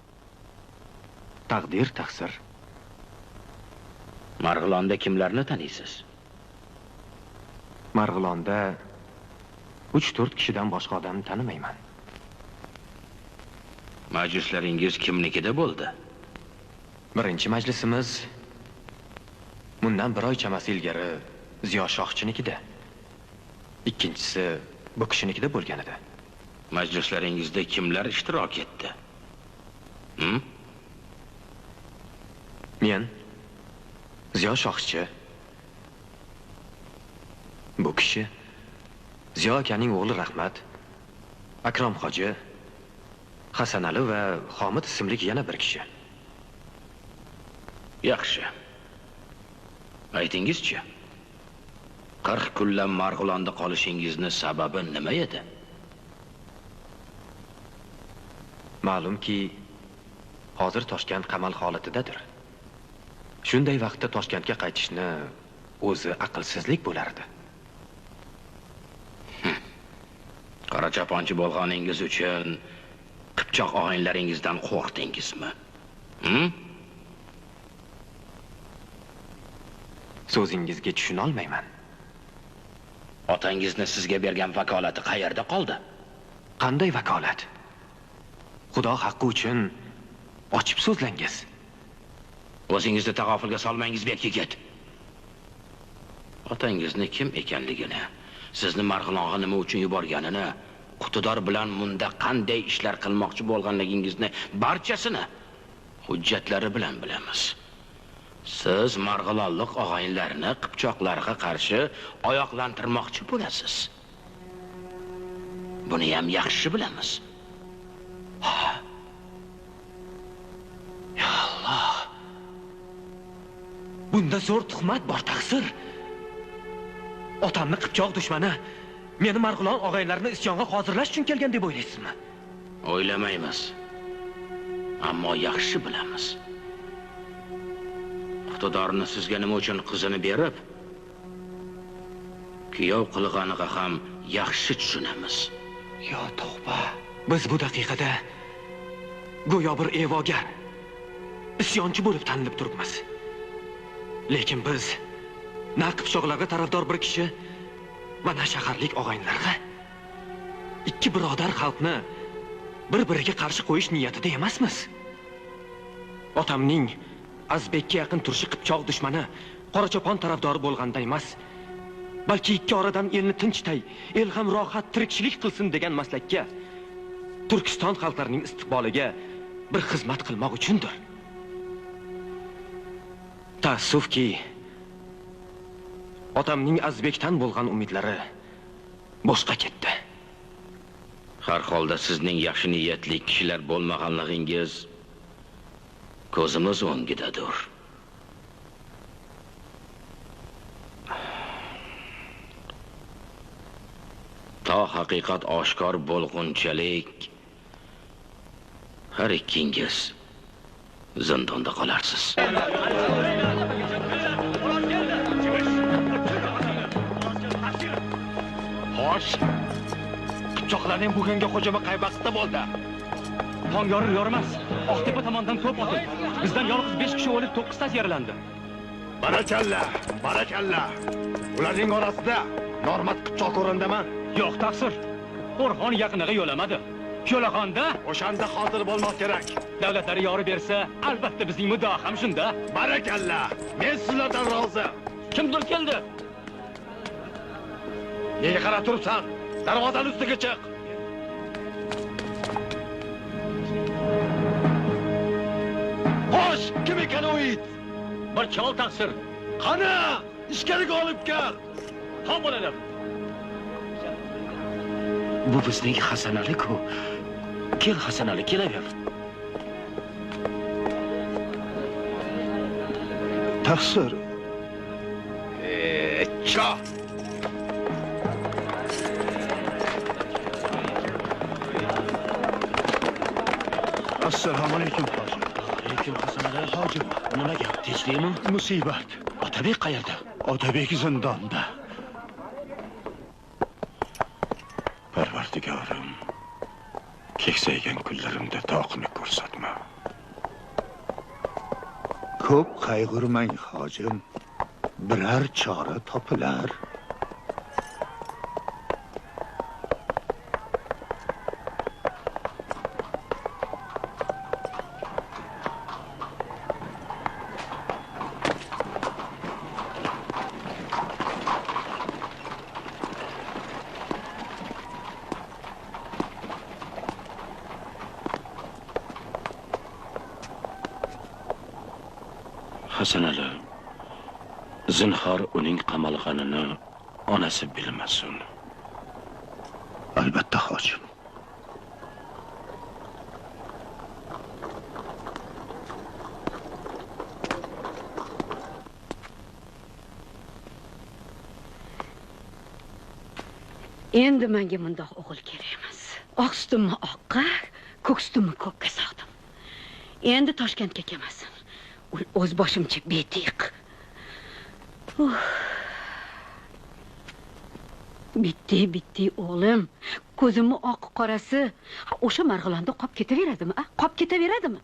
تەقدىر، تەقسىر. مارغىلاندا كىملەرنى تانىيسىز؟ مارغىلاندا ئۈچ-تۆت كىشىدىن باشقا ئادەمنى تانىمايمەن. مەجلىسلىرىڭىز كىمنىڭكىدە بولدى؟ بىرىنچى مەجلىسىمىز مۇندان بىر ئاي چاماسى ئىلگىرى زىيا شاھچىنىڭكىدە، ئىككىنچىسى بۇ كىشىنىڭكىدە بولغانىدى. مەجلىسلىرىڭىزدە كىملەر ئىشتىراك ئەتتى؟ ھىم؟ مەن، زىيا شاھچى. بۇ كىشى زىيا ئاكىنىڭ ئوغلى رەھمەت، ئەكرەم ھاجى، ھەسەنئەلى ۋە خامىت ئىسىملىك يەنە بىر كىشى. ياخشى. ئېيتىڭىزچى، قىرىق كۈنلەپ مارغىلاندا قېلىشىڭىزنىڭ سەۋەبى نېمە ئىدى؟ مەلۇمكى، ھازىر تاشكەنت قامال ھالىتىدىدۇر. شۇنداق ۋاقىتتا تاشكەنتكە قايتىشنى ئۆزى ئەقىلسىزلىك بولار ئىدى. قارا چاپانچى بولغىنىڭىز ئۈچۈن قىپچاق ئاغىنىلىرىڭىزدىن قورقتىڭىزمۇ؟ ھىم؟ سۆزىڭىزگە چۈشىنەلمەيمەن. ئاتاڭىزنىڭ سىزگە بەرگەن ۋاكالىتى قەيەردە قالدى؟ قانداق ۋاكالەت؟ خۇدا ھەققى ئۈچۈن ئاچىپ سۆزلەڭگىز. ئۆزىڭىزنى تاغاپۇلغا سالماڭىز، بەك يىگىت. ئاتاڭىزنىڭ كىم ئىكەنلىكىنى، سىزنى مارغىلانغا نېمە ئۈچۈن يۈبەرگىنىنى، ئىقتىدار بىلەن مۇندا قانداق ئىشلار قىلماقچى بولغانلىقىڭىزنى، بارچىسىنى ھۆججەتلىرى بىلەن بىلىمىز. سىز مارغىلانلىق ئاغىنىلەرنى قىپچاقلارغا قارشى ئاياغلاندۇرماقچى بولىسىز. بۇنى ھەم ياخشى بىلىمىز. ھە. يا ئاللا! بۇندا زور تۆھمەت بار، تەقسىر. ئاتامنى قىپچاق دۈشمىنى مېنى مارغىلان ئاغىنىلەرنى ئىسيانغا ھازىرلاش ئۈچۈن كەلگەن دەپ ئويلايسىزمۇ؟ ئويلىمايمىز. ئەمما ياخشى بىلىمىز. ئىقتىدارنى سىزگە نېمە ئۈچۈن قىزىنى بېرىپ، كۈيەۋ قىلغانلىقىغا ھەم ياخشى چۈشىنىمىز. يا توبا! بىز بۇ دەقىقىدە گويا بىر ئىغۋاگەر، ئىسيانچى بولۇپ تەنلىنىپ تۇرۇپمىز. لېكىن بىز نە قىپچاقلارغا تەرەپدار بىر كىشى ۋە نە شەھەرلىك ئاغىنىلەرگە، ئىككى بۇرادەر خەلقنى بىر-بىرىگە قارشى قويۇش نىيىتىدە ئەمەسمىز. ئاتامنىڭ ئازبېككە يېقىن تۇرۇشى قىپچاق دۈشمىنى، قارا چاپان تەرەپدارى بولغاندا ئەمەس، بەلكى ئىككى ئارىدىن ئېلنى تىنچىتاي، ئېل ھەم راھەت تىرىكچىلىك قىلسۇن دېگەن مەسلەككە، تۈركىستان خەلقلىرىنىڭ ئىستىقبالىغا بىر خىزمەت قىلماق ئۈچۈندۇر. تەئەسسۇفكى، ئاتامنىڭ ئازبېكتىن بولغان ئۈمىدلىرى بوشقا كەتتى. ھەر ھالدا سىزنىڭ ياخشى نىيەتلىك كىشىلەر بولمىغانلىقىڭىز كۆزىمىز ئۆڭگىدەدۇر. تا ھەقىقەت ئاشكارا بولغۇنچىلىك ھەر ئىككىڭىز زىنداندا قالارسىز. خوش. قىپچاقلارنىڭ بۈگۈنكى ھۇجۇمى قاي ۋاقىتتا بولدى؟ تاڭ يورۇر يورۇماس، ئاقتېپە تاماندىن توپ ئاتىلدى. بىزدىن يالغۇز بەش كىشى ئۆلۈپ، توققۇز تاس يارىلاندى. بارىكاللا، بارىكاللا. ئۇلارنىڭ ئارىسىدا نورمال قىپچاق كۆرۈندىمۇ؟ يوق، تەقسىر. قورغان يېقىنىغا يۆلىمىدى. يۆلىگەندە ئوشاندا ھازىر بولماق كېرەك. دۆلەتلەر يار بەرسە، ئەلۋەتتە بىزنىڭ مۇداخىلىمىز شۇندا. بارىكاللا. مەن سىلەردىن رازى. كىمدۇر كەلدى. نېگە قاراپ تۇرۇپسەن؟ دەرۋازانىڭ ئۈستىگە چىق. خوش، كىم ئىكەن ئۇ ئىت؟ بىر چاۋال تەقسىر. قانا، ئىچكىرىگە ئېلىپ كەل. تاۋ بولىدۇ. بۇ بىزنىڭ ھەسەن ئەلىكۇ. كېلە، ھەسەن ئەلى، كېلىۋەر. تەقسىر. ئەسسالامۇ ئەلەيكۇم، ھاجىم. ۋەئەلەيكۇم ئەسسالام. ھاجىم. نېمە گەپ، تىنچلىقمۇ؟ مۇسىبەت. ئاتابېك قەيەردە؟ ئاتابېك زىنداندا. پەرۋەردىگارىم، كەكسەيگەن كۈنلىرىمدە تاقىنى كۆرسەتمە. كۆپ قايغۇرماڭ، ھاجىم. بىرەر چارە تاپىلار. ھەسەن ئەلى، زىنھار ئۇنىڭ قامالغىنىنى ئانىسى بىلمەسۇن. ئەلۋەتتە، ھاجىم. ئەمدى مەڭگە مۇنداق ئوغۇل كېرەك ئەمەس. ئاق سۈتۈمنى ئاققا، كۆك سۈتۈمنى كۆككە ساغدىم. ئەمدى تاشكەنتكە كەلمەسسەن. ئۇ ئۆز باشىمچە بىتىق. ئۇھ. بىتتى، بىتتى، ئوغلۇم. كۆزۈممۇ ئاققا قاراسا، ئوشۇ مارغىلاندا قاپ كېتىۋېرەدىمۇ، ئا؟ قاپ كېتىۋېرەدىمۇ؟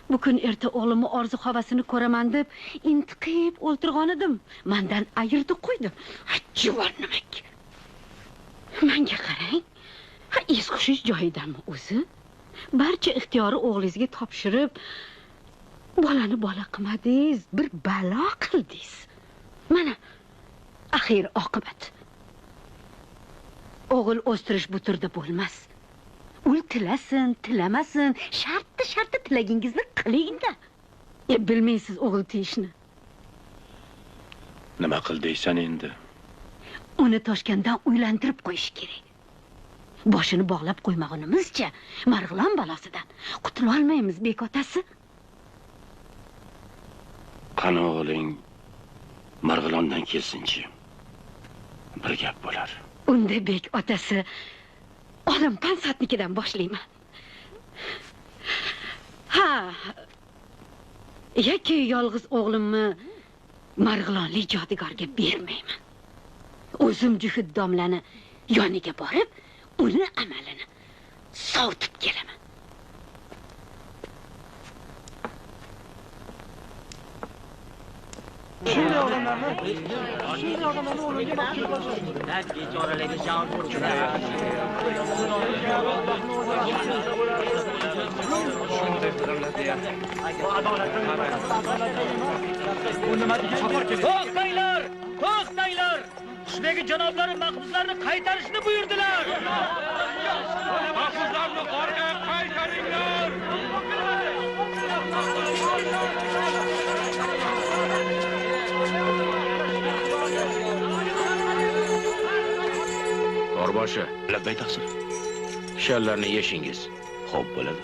بۈگۈن ئەتە ئوغلۇمنىڭ ئارزۇ-ھاۋاسىنى كۆرىمەن دەپ ئىنتىقىپ ئولتۇرغانىدىم. مەندىن ئايرىدى قويدى. ھە، جۇۋان نېمەك. مەڭگە قاراڭ. ھە، ئېسىقىشىش جايىدىمۇ ئۆزى؟ بارچە ئىختىيارى ئوغلىڭىزگە تاپشۇرۇپ، بالىنى بالا قىلمىدىڭىز، بىر بالا قىلدىڭىز. مانا، ئاخىرى ئاقىۋەت. ئوغۇل ئۆستۈرۈش بۇ تۈردە بولماس. ئۇ تىلىسۇن، تىلىمىسۇن، شەرتتە، شەرتتە تىلىگىنىڭىزنى قىلىڭ-دە. ئە، بىلمەيسىز ئوغۇل تېيىشنى. نېمە قىل دەيسەن ئەمدى؟ ئۇنى تاشكەنتتە ئۆيلەندۈرۈپ قويۇش كېرەك. باشىنى باغلاپ قويمىغىنىمىزچە، مارغىلان بالاسىدىن قۇتۇلالمايمىز، بەك ئاتىسى. قانا ئوغلۇڭ مارغىلاندىن كەلسۇنچى، بىر گەپ بولار. ئۇنداق بەك ئاتىسى، ئالىم پەنساتنىڭكىدىن باشلايمەن. ھە، ياكى يالغۇز ئوغلۇمنى مارغىلانلىق جادۇگەرگە بەرمەيمەن. ئۆزۈم جۈگۈت داملارنىڭ يېنىغا بېرىپ، ئۇنىڭ ئەمىلىنى سوۋۇتۇپ كېلىمەن. توختاڭلار! توختاڭلار! قۇشبېگى جانابلىرى مەھبۇسلارنى قايتۇرۇشنى بۇيرۇدىلار. مەھبۇسلارنى قورقۇپ قايتۇرۇڭلار. تورباشى. لەببەي تەقسىر. كىشەنلەرنى يېشىڭىز. خوپ، بولىدۇ.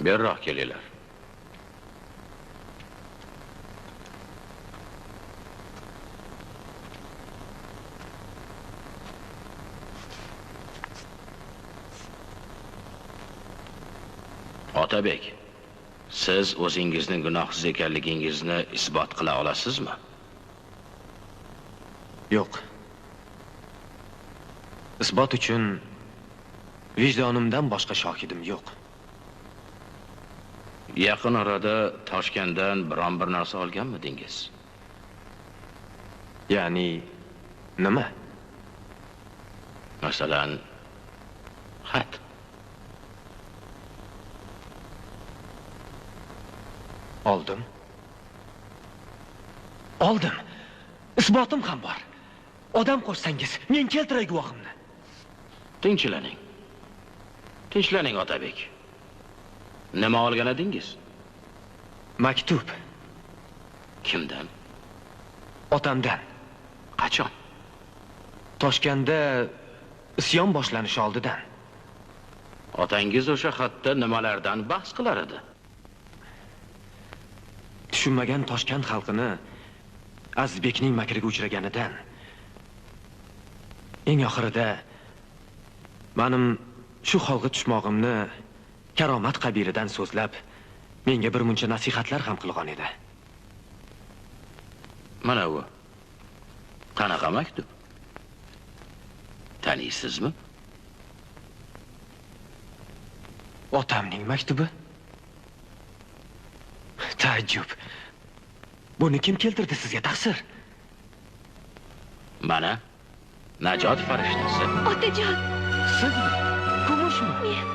بېرىراق كېلىڭلار. ئاتابېك، سىز ئۆزىڭىزنىڭ گۇناھسىز ئىكەنلىكىڭىزنى ئىسبات قىلا ئالاسىزمۇ؟ يوق. ئىسبات ئۈچۈن ۋىجدانىمدىن باشقا شاھىدىم يوق. يېقىن ئارىدا تاشكەنددىن بىرەر بىر نەرسە ئالغانمىدىڭىز؟ يەنى نېمە؟ مەسىلەن، خەت. ئالدىم. ئالدىم. ئىسباتىم ھەم بار. ئادەم قوشساڭىز، مەن كەلتۈرەي گۇۋاھىمنى. تىنچلىنىڭ. تىنچلىنىڭ، ئاتابېك. نېمە ئالغان ئىدىڭىز؟ مەكتۇپ. كىمدىن؟ ئاتامدىن. قاچان؟ تاشكەندتە ئىسيان باشلىنىش ئالدىدىن. ئاتاڭىز ئوشۇ خەتتە نېمىلەردىن بەھس قىلار ئىدى؟ چۈشەنمىگەن تاشكەنت خەلقىنى ئەزىزبېكنىڭ مەكرىگە ئۇچرىغىنىدىن. ئەڭ ئاخىرىدا مېنىڭ شۇ ھالغا چۈشمىگىنىمنى كارامەت قەبىلىدىن سۆزلەپ، ماڭا بىر مۇنچە نەسىھەتلەر ھەم قىلغان ئىدى. مانا ئۇ. قاناق مەكتۇپ؟ تانىيسىزمۇ؟ ئاتامنىڭ مەكتۇبى. تەئەججۈپ. بۇنى كىم كەلتۈردى سىزگە، تەقسىر؟ مانا، ناجات پەرىشتىسى. ئاتىجان! سىزمۇ؟ كۈمۈشمۇ؟ مەن.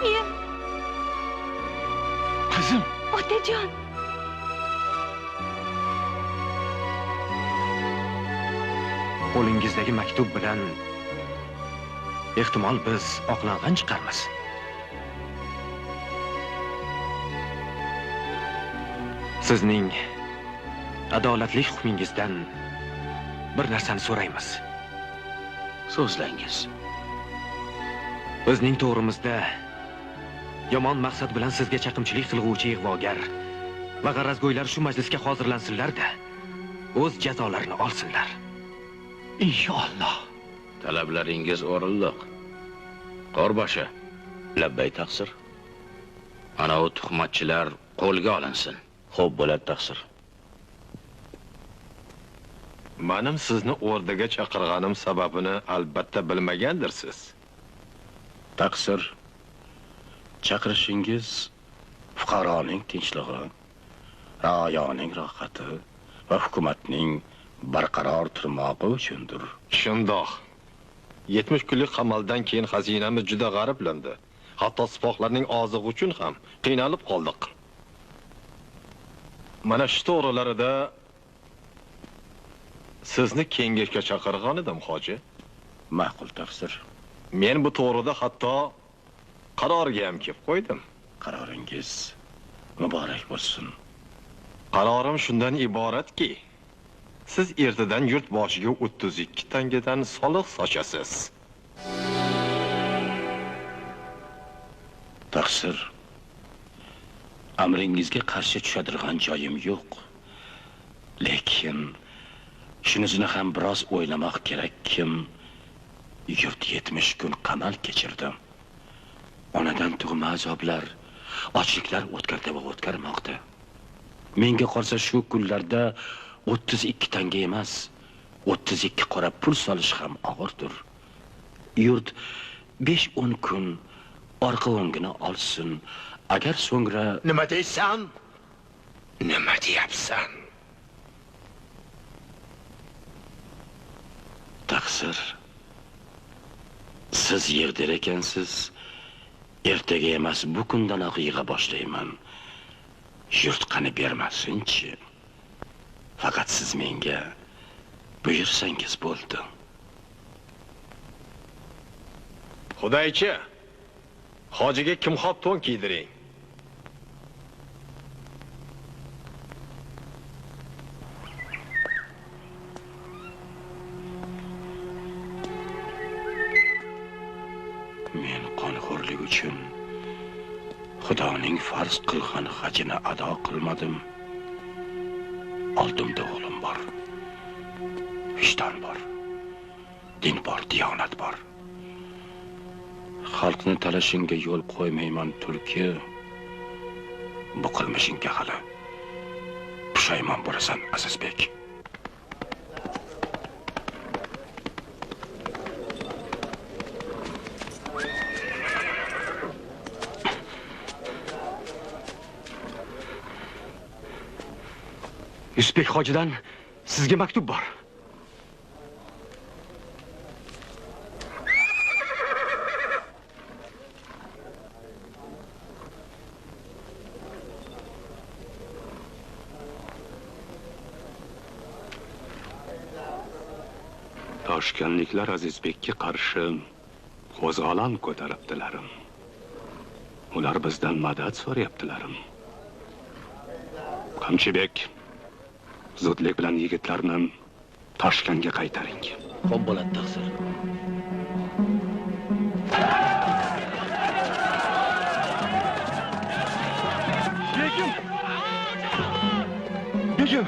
مەن. قىزىم! ئاتىجان! قولىڭىزدىكى مەكتۇپ بىلەن، ئېھتىمال، بىز ئاقلانغان چىقارمىز. سىزنىڭ ئادالەتلىك ھۆكمىڭىزدىن بىر نەرسىنى سورايمىز. سۆزلەڭىز. بىزنىڭ توغرىمىزدا يامان مەقسەت بىلەن سىزگە چېقىمچىلىق قىلغۇچى ئىغۋاگەر ۋە غەرەزگويلار شۇ مەجلىسكە ھازىرلانسۇنلار-دە، ئۆز جازالىرىنى ئالسۇنلار. ئىنشائاللا. تەلەپلىرىڭىز ئورۇنلۇق. قورباشى. لەببەي، تەقسىر. ئاناۋۇ تۆھمەتچىلەر قولغا ئالىنسۇن. خوپ، بولدى، تەقسىر. مېنىڭ سىزنى ئوردىغا چاقىرغىنىم سەۋەبىنى، ئەلبەتتە، بىلمىگەندىرسىز. تەقسىر. چاقىرىشىڭىز پۇقرانىڭ تىنچلىقى، رەئايانىڭ راھىتى ۋە ھۆكۈمەتنىڭ بەرقارار تۇرماقى ئۈچۈندۇر. شۇنداق. يەتمىش كۈنلۈك قامالدىن كېيىن خەزىنىمىز جۈدە غەرىبلەندى. ھەتتا سۇپاقلارنىڭ ئازلىقى ئۈچۈن ھەم قىينىلىپ قالدۇق. مانا شۇ توغرىلاردا سىزنى كېڭەشكە چاقىرغانىدىم، خوجا. ماقۇل، تەقسىر. مەن بۇ توغرىدا ھەتتا قارارغا ھەم كېلىپ قويدۇم. قارارىڭىز مۇبارەك بولسۇن. قارارىم شۇندىن ئىبارەتكى، سىز ئەتىدىن يۇرت باشىغا ئوتتۇز ئىككى تەڭگىدىن سالىق سالىسىز. تەقسىر، ئەمرىڭىزگە قارشى چۈشىدىغان جايىم يوق. لېكىن شۇنىسىنى ھەم بىراز ئويلىماق كېرەككىم، يۇرت يەتمىش كۈن قامال كەچۈردى. ئانىدىن تۈگىمەس ئازابلار، ئاچلىقلار ئۆتكۈردى ۋە ئۆتكۈرمەكتە. ماڭا قارىسا، شۇ كۈنلەردە ئوتتۇز ئىككى تەڭگە ئەمەس، ئوتتۇز ئىككى قورا پۇل سېلىش ھەم ئاغىردۇر. يۇرت بەش-ئون كۈن ئارقا ئۆڭگىنى ئالسۇن، ئەگەر سوڭرا... نېمە دەيسەن؟ نېمە دەيسەن؟ تەقسىر، سىز يىغدىرىكەنسىز، ئەتىگە ئەمەس، بۈگۈندىنلا يىغا باشلايمەن. يۇرت قېنى بەرمىسۇنچى. پەقەت سىز ماڭا بۇيرۇسىڭىز بولدى. خۇدايچى، خوجىگە كىمخاپ تون كىيدۈرەي. مەن قانخورلۇق ئۈچۈن خۇدانىڭ پەرز قىلغان خەجىنى ئادا قىلمىدىم. ئالدىمدا ئوغلۇم بار، ۋىجدان بار، دىن بار، دىيانەت بار. خەلقنى تالىشىڭغا يول قويمايمەن، تۈركى. بۇ قىلمىشىڭگە خېلى پۇشايمان بولىسەن، ئەزىزبېك. يۈسۈپبېك خوجىدىن سىزگە مەكتۇپ بار. تاشكەنتلىكلەر ئەزىزبېككە قارشى قوزغالان كۆتۈرۈپتىلەر. ئۇلار بىزدىن مەدەت سورايتتىلەر. قامچىبېك، زۇتلۇق بىلەن يىگىتلەرنى تاشكەنتكە قايتۇرۇڭ. خوپ بولىدۇ، تەقسىر. بېگىم! بېگىم!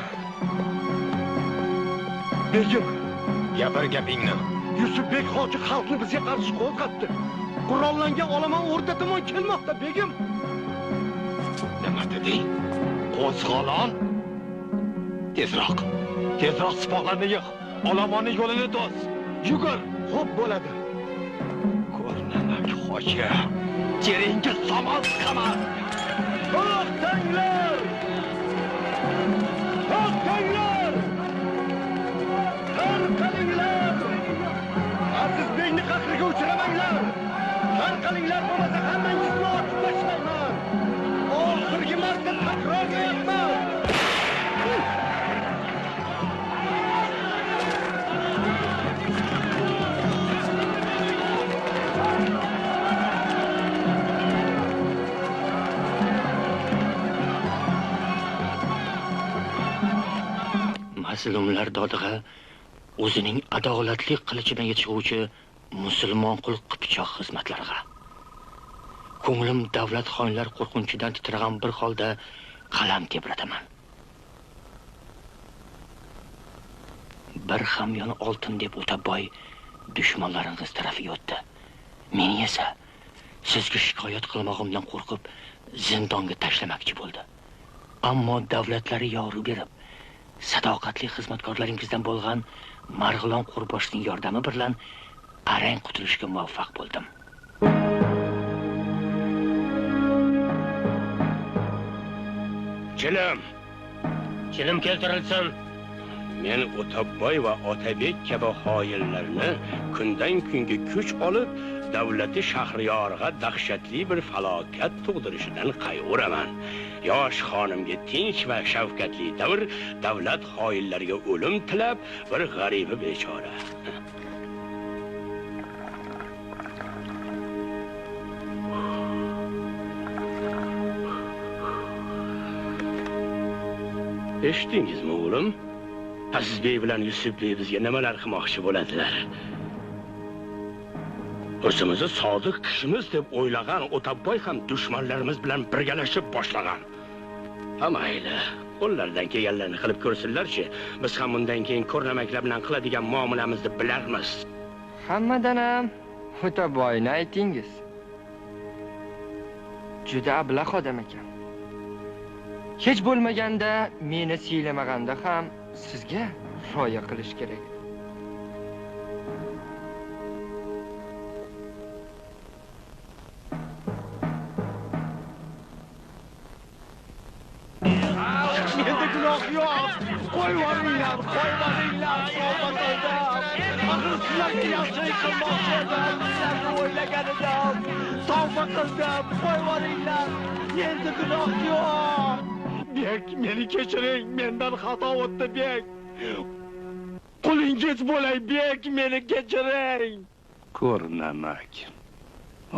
بېگىم! گەپىر گەپىڭنى. يۈسۈپبېك خوجا خەلقنى بىزگە قارشى قوزغاتتى. قوراللانغان ئالىمان ئوردىسىمۇ كەلمەكتە، بېگىم! نېمە دېدىڭ؟ قوزغالان؟ تېزراق، تېزراق سىپاھلارنى يىغ. ئالاماننىڭ يولىنى توس. يۈگۈر. خوپ بولىدۇ. كۆرنەمەك خوجا. جېرىڭگە سامان سىقىمەن. توختاڭلار! توختاڭلار! تارقىلىڭلار! ئەزىز بەگنى قەھرىگە ئۇچرىماڭلار! تارقىلىڭلار، بولمىسا ھەممىڭىزنى ئاتىپ تاشلايمەن! ئاخىرقى مەرتە تەكرارلايمەن! مەزلۇملار دادىغا ئۆزىنىڭ ئادالەتلىك قىلىچى بىلەن يېتىشىۋاتقۇچى مۇسۇلمان قۇل قىپچاق خىزمەتلەرگە. كۆڭلۈم دەۋلەت خائىنلار قورقۇنچىدىن تىترىگەن بىر ھالدا قەلەم تېبرىتىمەن. بىر خاميان ئالتۇن دەپ ئوتاپ باي دۈشمەنلىرىڭىز تەرەپكە يۆتتى. مېنى ئەسە سىزگە شىكايەت قىلمىغىنىمدىن قورقۇپ زىندانغا تاشلىماقچى بولدى. ئەمما دەۋلەتلەر يارى بېرىپ، ساداقەتلىك خىزمەتكارلىرىڭىزدىن بولغان مارغىلان قۇرباشنىڭ ياردىمى بىلەن ئەرەن قۇتۇلۇشقا مۇۋەپپەق بولدۇم. چىلىم! چىلىم كەلتۈرۈلسۇن! مەن ئوتاپباي ۋە ئاتابېك كەبى خائىنلارنى كۈندىن-كۈنگە كۈچ ئېلىپ، دەۋلىتى شەھرىيارىغا دەھشەتلىك بىر پالاكەت تۇغدۇرۇشىدىن قايغۇرىمەن. ياش خانىمغا تىنچ ۋە شەۋكەتلىك دەۋر، دەۋلەت خائىنلىرىگە ئۆلۈم تىلەپ، بىر غەرىبە بىچارە. ئېشىتتىڭىزمۇ، ئوغلۇم؟ ئەزىز بەگ بىلەن يۈسۈپ بەگ بىزگە نېمىلەر قىلماقچى بولىدىلەر؟ ئۆزىمىزنى سادىق كىشىمىز دەپ ئويلىغان ئوتاپباي ھەم دۈشمەنلىرىمىز بىلەن بىرگىلىشىپ باشلىغان. ھە مەيلى، قوللىرىدىن كەلگەنلەرنى قىلىپ كۆرسۇنلەرچى. بىز ھەم مۇندىن كېيىن كۆرنەمەكلەر بىلەن قىلىدىغان مۇئامىلىمىزنى بىلەرمىز. ھەممىدىن ھەم ئوتاپباينى ئېيتىڭىز. جۈدە ئەبلەخ ئادەم ئىكەن. ھېچ بولمىغاندا مېنى سىيلىمىغاندا ھەم سىزگە رىئايە قىلىش كېرەك. مەندە گۇناھ يوق. قويۇۋېرىڭلار، قويۇۋېرىڭلار، توۋا قىلدىم. ئاخىرى سىلەرگە ياخشىلىق قىلماقچى ئىدىم، سىلەرنى ئويلىغان ئىدىم. توۋا قىلدىم، قويۇۋېرىڭلار. مەندە گۇناھ يوق. بەگ، مېنى كەچۈرۈڭ، مەندىن خاتا بوپتۇ، بەگ. قۇلىڭىز بولاي، بەگ، مېنى كەچۈرۈڭ. كۆرنەمەك.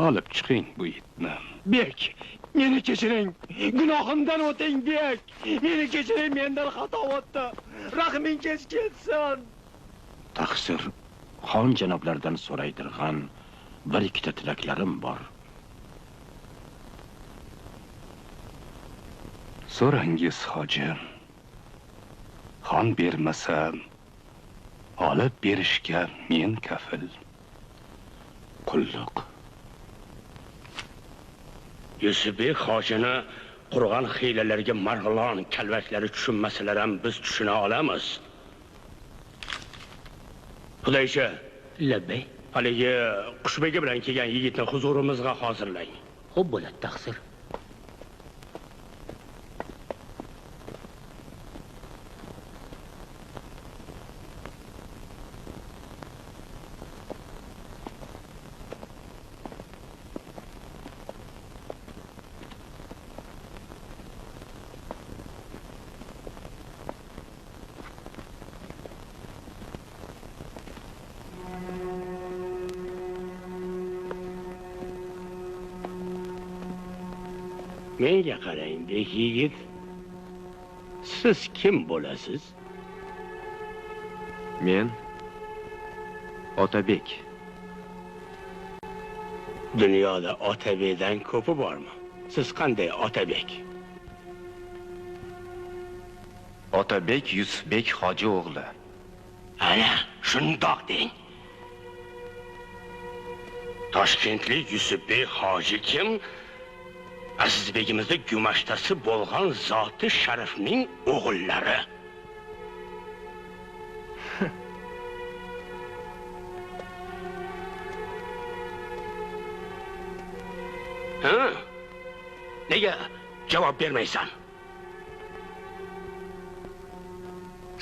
ئېلىپ چىقىڭ بۇ ئىتنى. بەگ، مېنى كەچۈرۈڭ. گۇناھىمدىن ئۆتۈڭ، بەگ. مېنى كەچۈرۈڭ، مەندىن خاتا بوپتۇ. رەھمىڭىز كەلسۇن. تەقسىر، خان جانابلىرىدىن سورايدىغان بىر-ئىككى تىلەكلىرىم بار. سوراڭىز، خوجا. خان بەرمىسە، ئېلىپ بېرىشكە مەن كەپىل. قۇللۇق. يۈسۈپ بەگ خوجىنى قۇرغان خىيلىلەرگە مارغىلان كەلۋەكلەر چۈشۈنمەسىلەرەم بىز چۈشىنەلەيمىز. خۇدايچى. لەببەي. ھالىگە قۇشبېگى بىلەن كەلگەن يىگىتنى ھۇزۇرىمىزغا ھازىرلاڭ. خوپ بولىدۇ، تەقسىر. مېنىڭگە قاراڭ، بېگ يىگىت. سىز كىم بولىسىز؟ مەن ئاتابېك. دۇنيادا ئاتابېگدىن كوپى بارمۇ؟ سىز قانداق ئاتابېك؟ ئاتابېك يۈسۈپبېك ھاجى ئوغلى. ئەنە شۇنداق دېڭ. تاشكەنتلىك يۈسۈپبېك ھاجى كىم؟ ئەزىزبېگىمىزنىڭ گۈمەشتاسى بولغان زاتى شەرىپنىڭ ئوغۇللىرى. ھە؟ نېگە جاۋاب بەرمەيسەن؟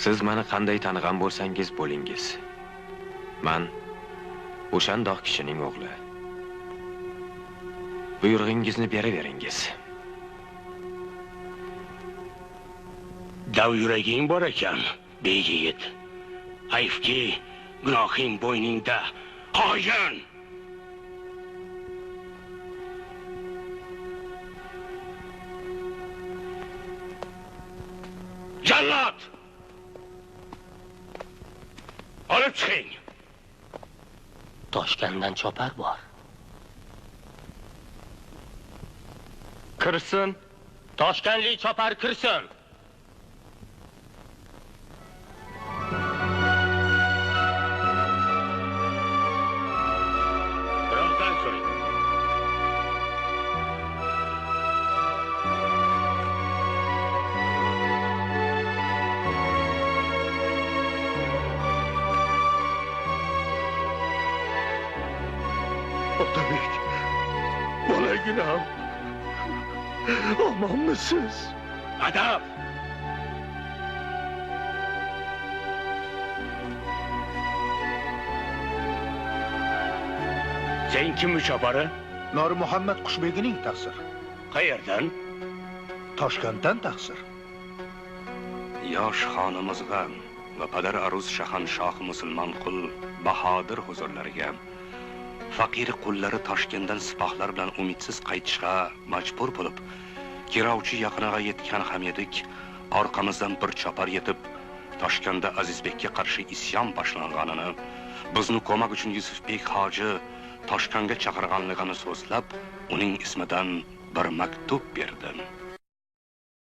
سىز ماڭا قانداق تانىغان بولساڭىز بولۇڭىز. مەن ئوشانداق كىشىنىڭ ئوغلى. بۇيرۇغىڭىزنى بېرىۋېرىڭىز. داۋ يۈرىكىڭ بار ئىكەن، بېگ يىگىت. ھەيفكى، گۇناھىڭ بوينۇڭدا، خائىن! جاللات! ئېلىپ چىقىڭ! تاشكەندتىن چاپار بار. كىرسۇن! تاشكەندلىك چاپار كىرسۇن! بىرازدىن سورىدىم. ئاتابېك، بالا گۇناھىم، ئامانمۇسىز؟ ئاداپ! سەن كىم چاپارى؟ نۇرمۇھەممەت قۇشبېگىنىڭ، تەقسىر. قەيەردىن؟ تاشكەنتتىن، تەقسىر. ياش خانىمىزغا ۋاپادار ئارۇس شاھانشاھ مۇسۇلمانقۇل باھادىر ھۇزۇرلىرىغا، فەقىر قۇللىرى تاشكەندتىن سىپاھلار بىلەن ئۈمىدسىز قايتىشقا مەجبۇر بولۇپ، كىراۋچى يېقىنىغا يەتكەن ھەميەدۈك ئارقىمىزدىن بىر چاپار يېتىپ، تاشكەندتە ئەزىزبېككە قارشى ئىسيان باشلانغانىنى، بىزنى كوماك ئۈچۈن يۈسۈپبېك ھاجى تاشكەنتكە چاقىرغانلىقىنى سۆزلەپ، ئۇنىڭ ئىسمىدىن بىر مەكتۇپ بەردى.